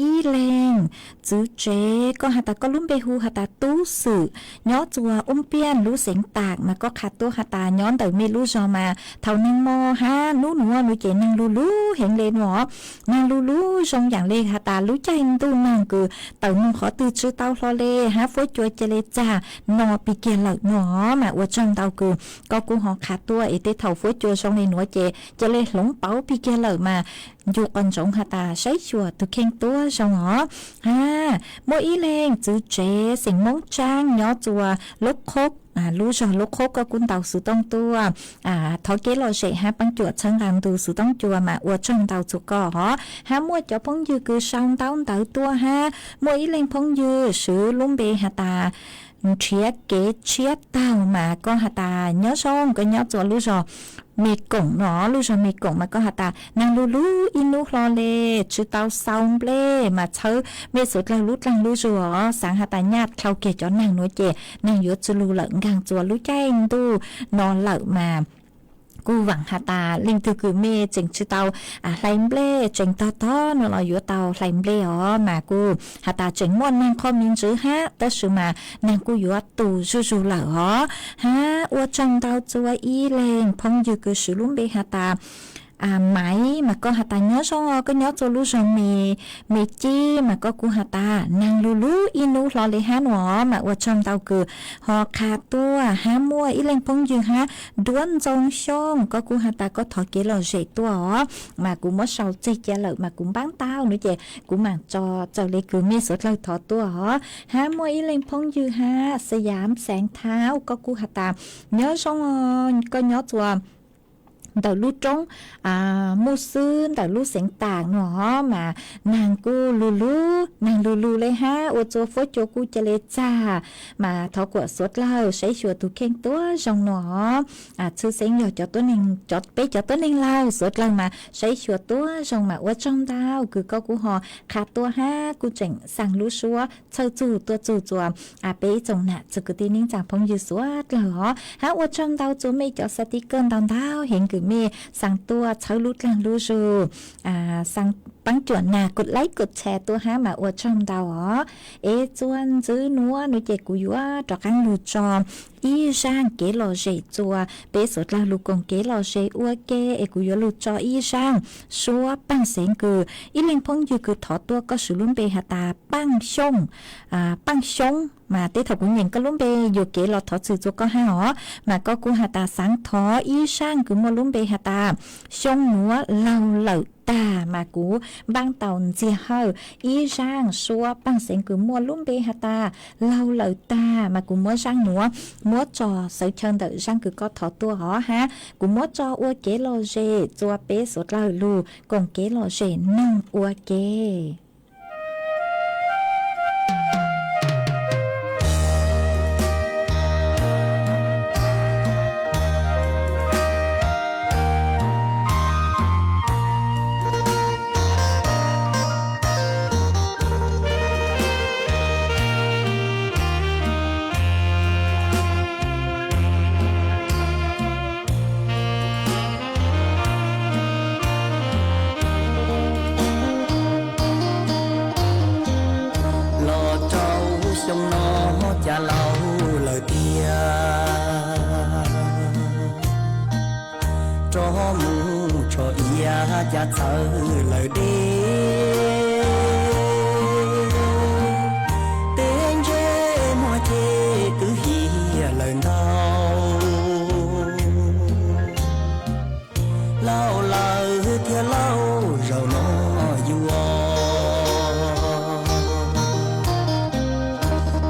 ib leeg txiv tsev koj has tas koj lub npe hu has tas Tub Xwm nyob txuas Ub Piaj lub xeev Tam mas koj qha tuaj has tas nyob ntawm mej lub zog mas thaum neeg mo hab nub nuav nuav ces neeg lug lug heev le nuav. Neeg lug lug zoo yaam le has tas lub caij ntuj neeg kws tawm moog qhov twg tsi tau hlo le hab fuab cua ca le txag no pig kiag lawm nuav. Mas ua tsaug ntau kws koj kuj ho qha tuaj es tej thaum fuab cua zoo le nuav ces ca le hloov pauv pig kiag lawm mas ncu qos ntsoov has tas saib xyuas tug kheej tuab zoo os. Hab muaj ib leeg txiv tsev xeem Moob Tsaab nyob txuas Lub Qhob, lub zog Lub Qhob koj kuj ntaus xuv tooj tuaj thov kev lom zem hab paab cuam txhawb nqaa ntus xuv tooj cua mas ua tsaug ntau txug koj os. Hab muaj cov phooj ywg kws sau ntaub ntawv tuaj hab muaj ib leeg phooj ywg swv lub npe has tas Nrhiav Kev Tshiab Taug mas koj has tas nyob zoo koj nyob txuas lub zog Me Koom no, lub zog Me Koom mas koj has tas neeg lug lug ib nub hlo le tsi tau xau nplej mas txhawb mej suav dlawg lub dlaag lub zug os. Xaav has tas nyaj dlhau kiag cov neeg nuav ces neeg yuav tsi lug lawm nkaag txuas lub caij ntuj no lawm mas kuj vaam has tas leej twg kws mej tseem tsi tau hlais nplej tseem tog tog no los yuav tau hlais nplej os. Mas kuj has tas tseem muaj neeg qhov me ntsis hab tab sis mas neeg kuj yuav tu zuj zug lawm os. Hab ua tsaug ntau txug ib leeg phooj ywg kws swv lub npe has tas Maiv mas koj has tas nyob zoo os koj nyob txuas lub zog Me Cib mas koj kuj has tas neeg lug lug ib nub hlo le hab nuav mas ua tsaug ntau kws ho qha tuaj. Hab muaj ib leeg phooj ywg hab Duab Ntxoo Xyooj koj kuj has tas koj thov kev lom zem tuaj os. Mas kuv muab sau txeg ca lawm mas kuv npaab tau nuav ces kuv maam tso txawm le kws mej suav dlawg thov tuaj os. Hab muaj ib leeg phooj ywg hab Xayaam Xeev Thaub koj kuj has tas nyob zoo os koj nyob txuas ntawm lub roob Muj Xwb ntawm lub xeev Taam nuav mas neeg kuj lug lug, neeg lug lug le hab ua txuas fuab cua kuj ca le txag. Mas thov kuam suav dlawg saib xyuas tug kheej tuab zoo nuav. Tshwj xeeb yog peb cov tuab neeg laug suav dlawg mas saib xyuas tuab zoo mas ua tsaug ntau kws koj kuj ho qha tuaj hab kuj tseem xaa lub suab txhawj txug tuaj txug txuas peb ib tsoom nam txiv kwv tij neej tsaa phooj ywg suav dlawg os. Hab ua tsaug ntau txug mej cov sticker ntau ntau heev kws mej xaa tuaj txhawb lub dlaag lub zug, xaa paab cuam nag kod like kod share tuaj hab mas ua tsaug ntau os. Es txuas ntxiv nuav nuav ces kuv yuav rov qaab lug tso ib zaaj kev lom zem txuas peb suav dlawg lug koom kev lom zem ua ke es kuv yuav lug tso ib zaaj suab paaj xeev kws ib leeg phooj ywg kws thov tuaj koj swv lub npe has tas Paaj Xyooj, Paaj Xyoob mas tej thaum kuv nyeem koj lub npe yuam kev los thov txim txug koj hab os. Mas koj kuj has tas xaav thov ib zaaj kws muaj lub npe has tas Xyoo Nuav Laug Lawm Tag mas kuv npaab tau ntxiag hawm ib zaaj suab paaj xeev kws muaj lub npe has tas Laug Lawm Tag mas kuv muab zaaj nuav muab tso xawv chaw ntawm zaaj kws koj thov tuaj os hab kuv muab tso ua kev lom zem txuas peb suav dlawg lug koom kev lom zem noog ua ke. txhawv lawm deb, teb ntsej muag ces kwv hiam lawm ntau. Laus lawm thiab lauj, zaum no yuav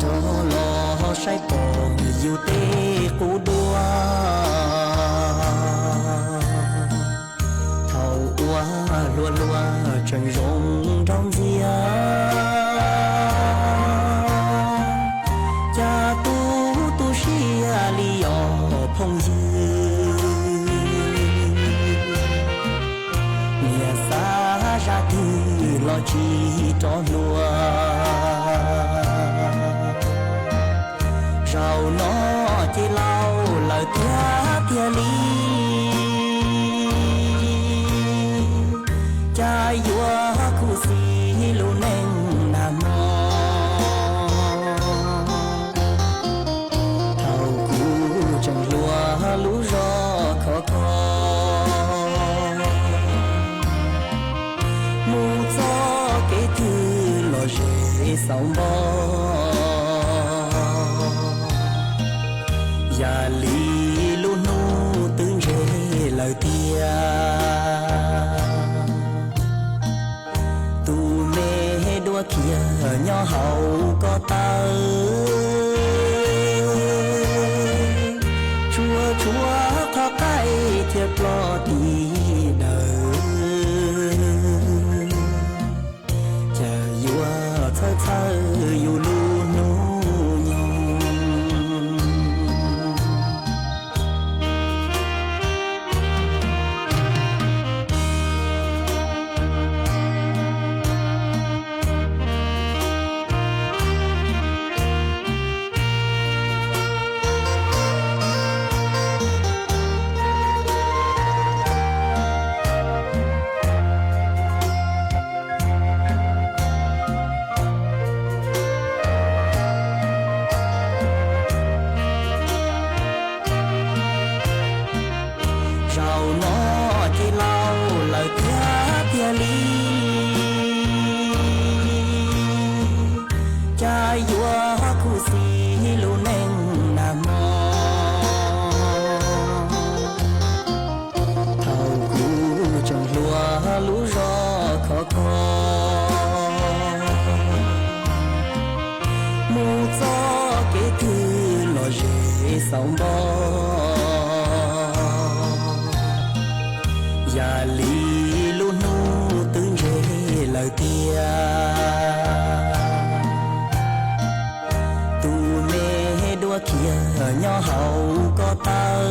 rov los saib pom yus tej qub duab. Thaum ua hluas hluas tseem zoo nraug ntxiag, cas tu tu siab li os phooj ywg. Niam xav zaj twg los tsis rov hluas. Zaum no ces laus lawm thiab tiag li, cas yuav khuv xim lub neej nag hmo. Thaum kuv tseem hluas lub zog khov kho, mus txoj kev twg los zem xauv npo. Yam li lub hnub twb ntseg lawm tiag, tus me dua khiav nyob hauv ko taw, tsuas tshuav qhov qaij thiab ploj tim dawm. Cas yuav txhawj txhawj yus lub hnub nyoog. Zaum no ces laus lawm thiab tiag li, cas yuav khuv xim lub neej nag hmo. Thaum kuv tseem hluas lub zog khov kho, mus txoj kev twg los zem xauv npo. Yam li lub hnub twb ntseg lawm tiag, tus me dua khiav nyob hauv ko taw,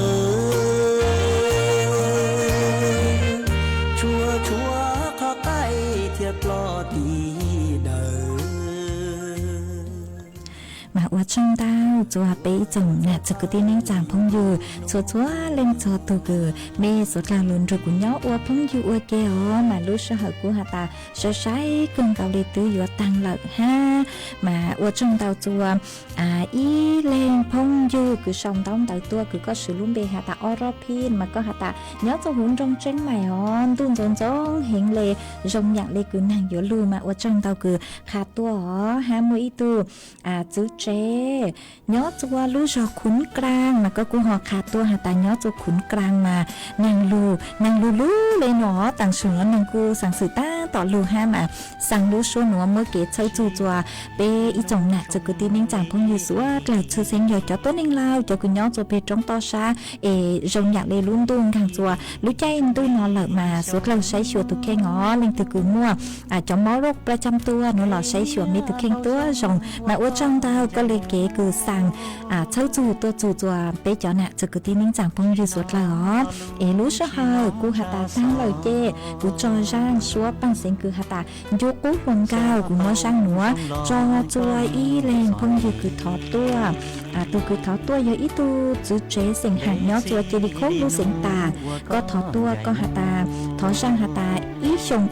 tsuas tshuav qhov qaij thiab ploj tim dawm. Mas ua tsaug ntau txog peb ib tsoom nam txiv kwv tij neej tsa phooj ywg txhua txhua leej txhua tus kws mej suav dlawg lug nrug kuv nyob ua phooj ywg ua ke os. Mas lub sij hawm kuj has tas sai sai kawg nkaus li twb yuav taag lawm hab. Mas ua tsaug ntau txog ib leeg phooj ywg kws sau ntaub ntawv tuaj kws koj swv lub npe has tas Ob Rob Phij, mas koj has tas nyob txug huv nroog Tseeb Maim os, ntuj ntxoov ntxoo heev le, zoo yaam le kws naag yuav lug. Mas ua tsaug ntau kws qha tuaj os. Hab muaj ib tug txwv tsev nyob txug lub zog Khuv Kraa, mas koj kuj ho qha tuaj has tas nyob txug Khuv Kraa mas naag lug, naag lug lug le nuav, taam sim nuav naag kuj xaav xwm taab tom lug hab. Mas xaa lub suab nuav muab kev txhawb txug txug peb ib tsoom nam txiv kwv tij neej tsa phooj ywg suav dlawg, tshwj xeeb yog cov tuab neeg laug, cov kws nyob txug peg roob toj sab es zoo yaam le lub ntuj nkaag txug lub caij ntuj no lawm mas suav dlawg saib xyuas tug kheej os. Leej twg kws muaj cov mob roj pla cam tuaj nuav los saib xyuas mej tug kheej tuab zoo. Mas ua tsaug ntau koj le kev kws xaa txhawb txug tuaj txug txug peb cov nam txiv kwv tij neej tsa phooj ywg suav dlawg os. Es lub sij hawm kuv has tas taag lawm ces kuv tso zaaj suab paaj xeev kws has tas Ncu Qub Hluas Nkauj, kuv muab zaaj nuav tso txug ib leeg phooj ywg kws thov tuaj. Tug kws thov tuaj yog ib tug txwv tsev xeem Haam nyob txug Ces Lis Khoob lub xeev tas. Koj thov tuaj koj has tas thov zaaj has tas ib xyoos,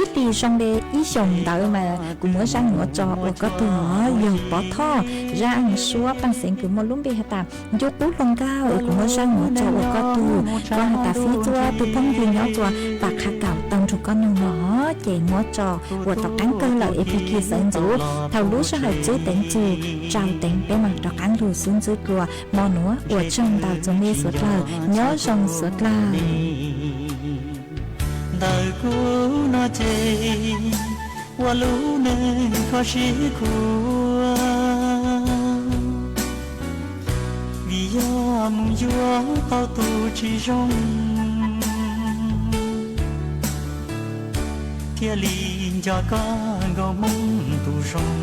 ib tis zoo le ib xyoos ntawd mas kuv muab zaaj nuav tso ua koj tug os. Yog Pov Thoj, zaaj suab paaj xeev kws muaj lub npe has tas Ncu Qub Hluas Nkauj es kuv muab zaaj nuav tso ua koj tug. Koj has tas fib txug tug phooj ywg nyob txug Pas Qha Kaum tau Koj nug no ces muab tso ua rov qaab kawg lawm es pig kis xaiv ntxuv thaum lub sij hawm txwb teev txug rau teev peb mam rov qaab lug xub ntxwv dlua. Mo nuav ua tsaug ntau txug mej suav dlawg, nyob zoo suav dlawg. Ntawm kuv no ces ua lub neej kho siab khuav, vim yog mus yuav tau tus tsis zoo, thiaj li nco koj nkaus Hmoob tus zoo,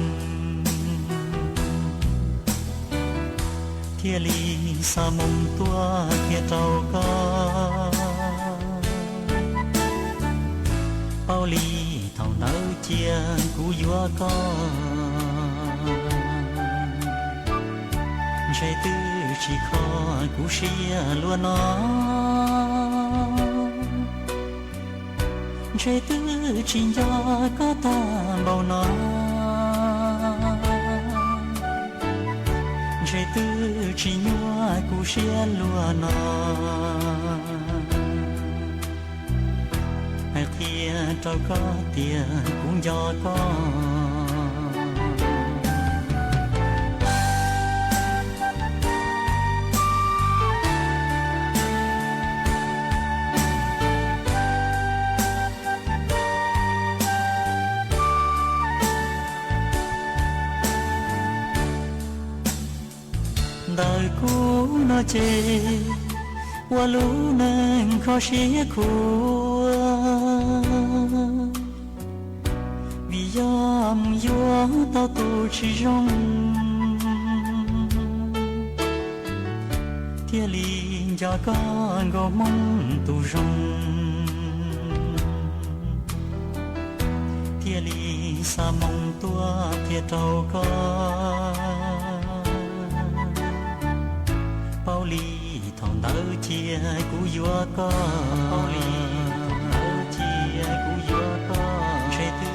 thiaj li xa moo tuaj qhia rau koj. Paub li thaum ntawd cia kuv yuav koj, ntshe twb tsis kho kuv siab luaj no, ntshe twb tsis nco koj tag npaum no, ntshe twb tsis nyuaj kuv siab luaj no. Hais qhia rau koj tias kuv nco koj. Ntawm kuv no ces ua lub neej kho siab khuav, vim yog mus yuav tau tus tsis zoo, thiaj li nco koj nkaus Hmoob tus zoo, thiaj li xa moo tuaj qhia rau koj. Paub li thaum ntawd cia kuv yuav koj, paub li thaum ntawd cia kuv yuav koj, ntshe twb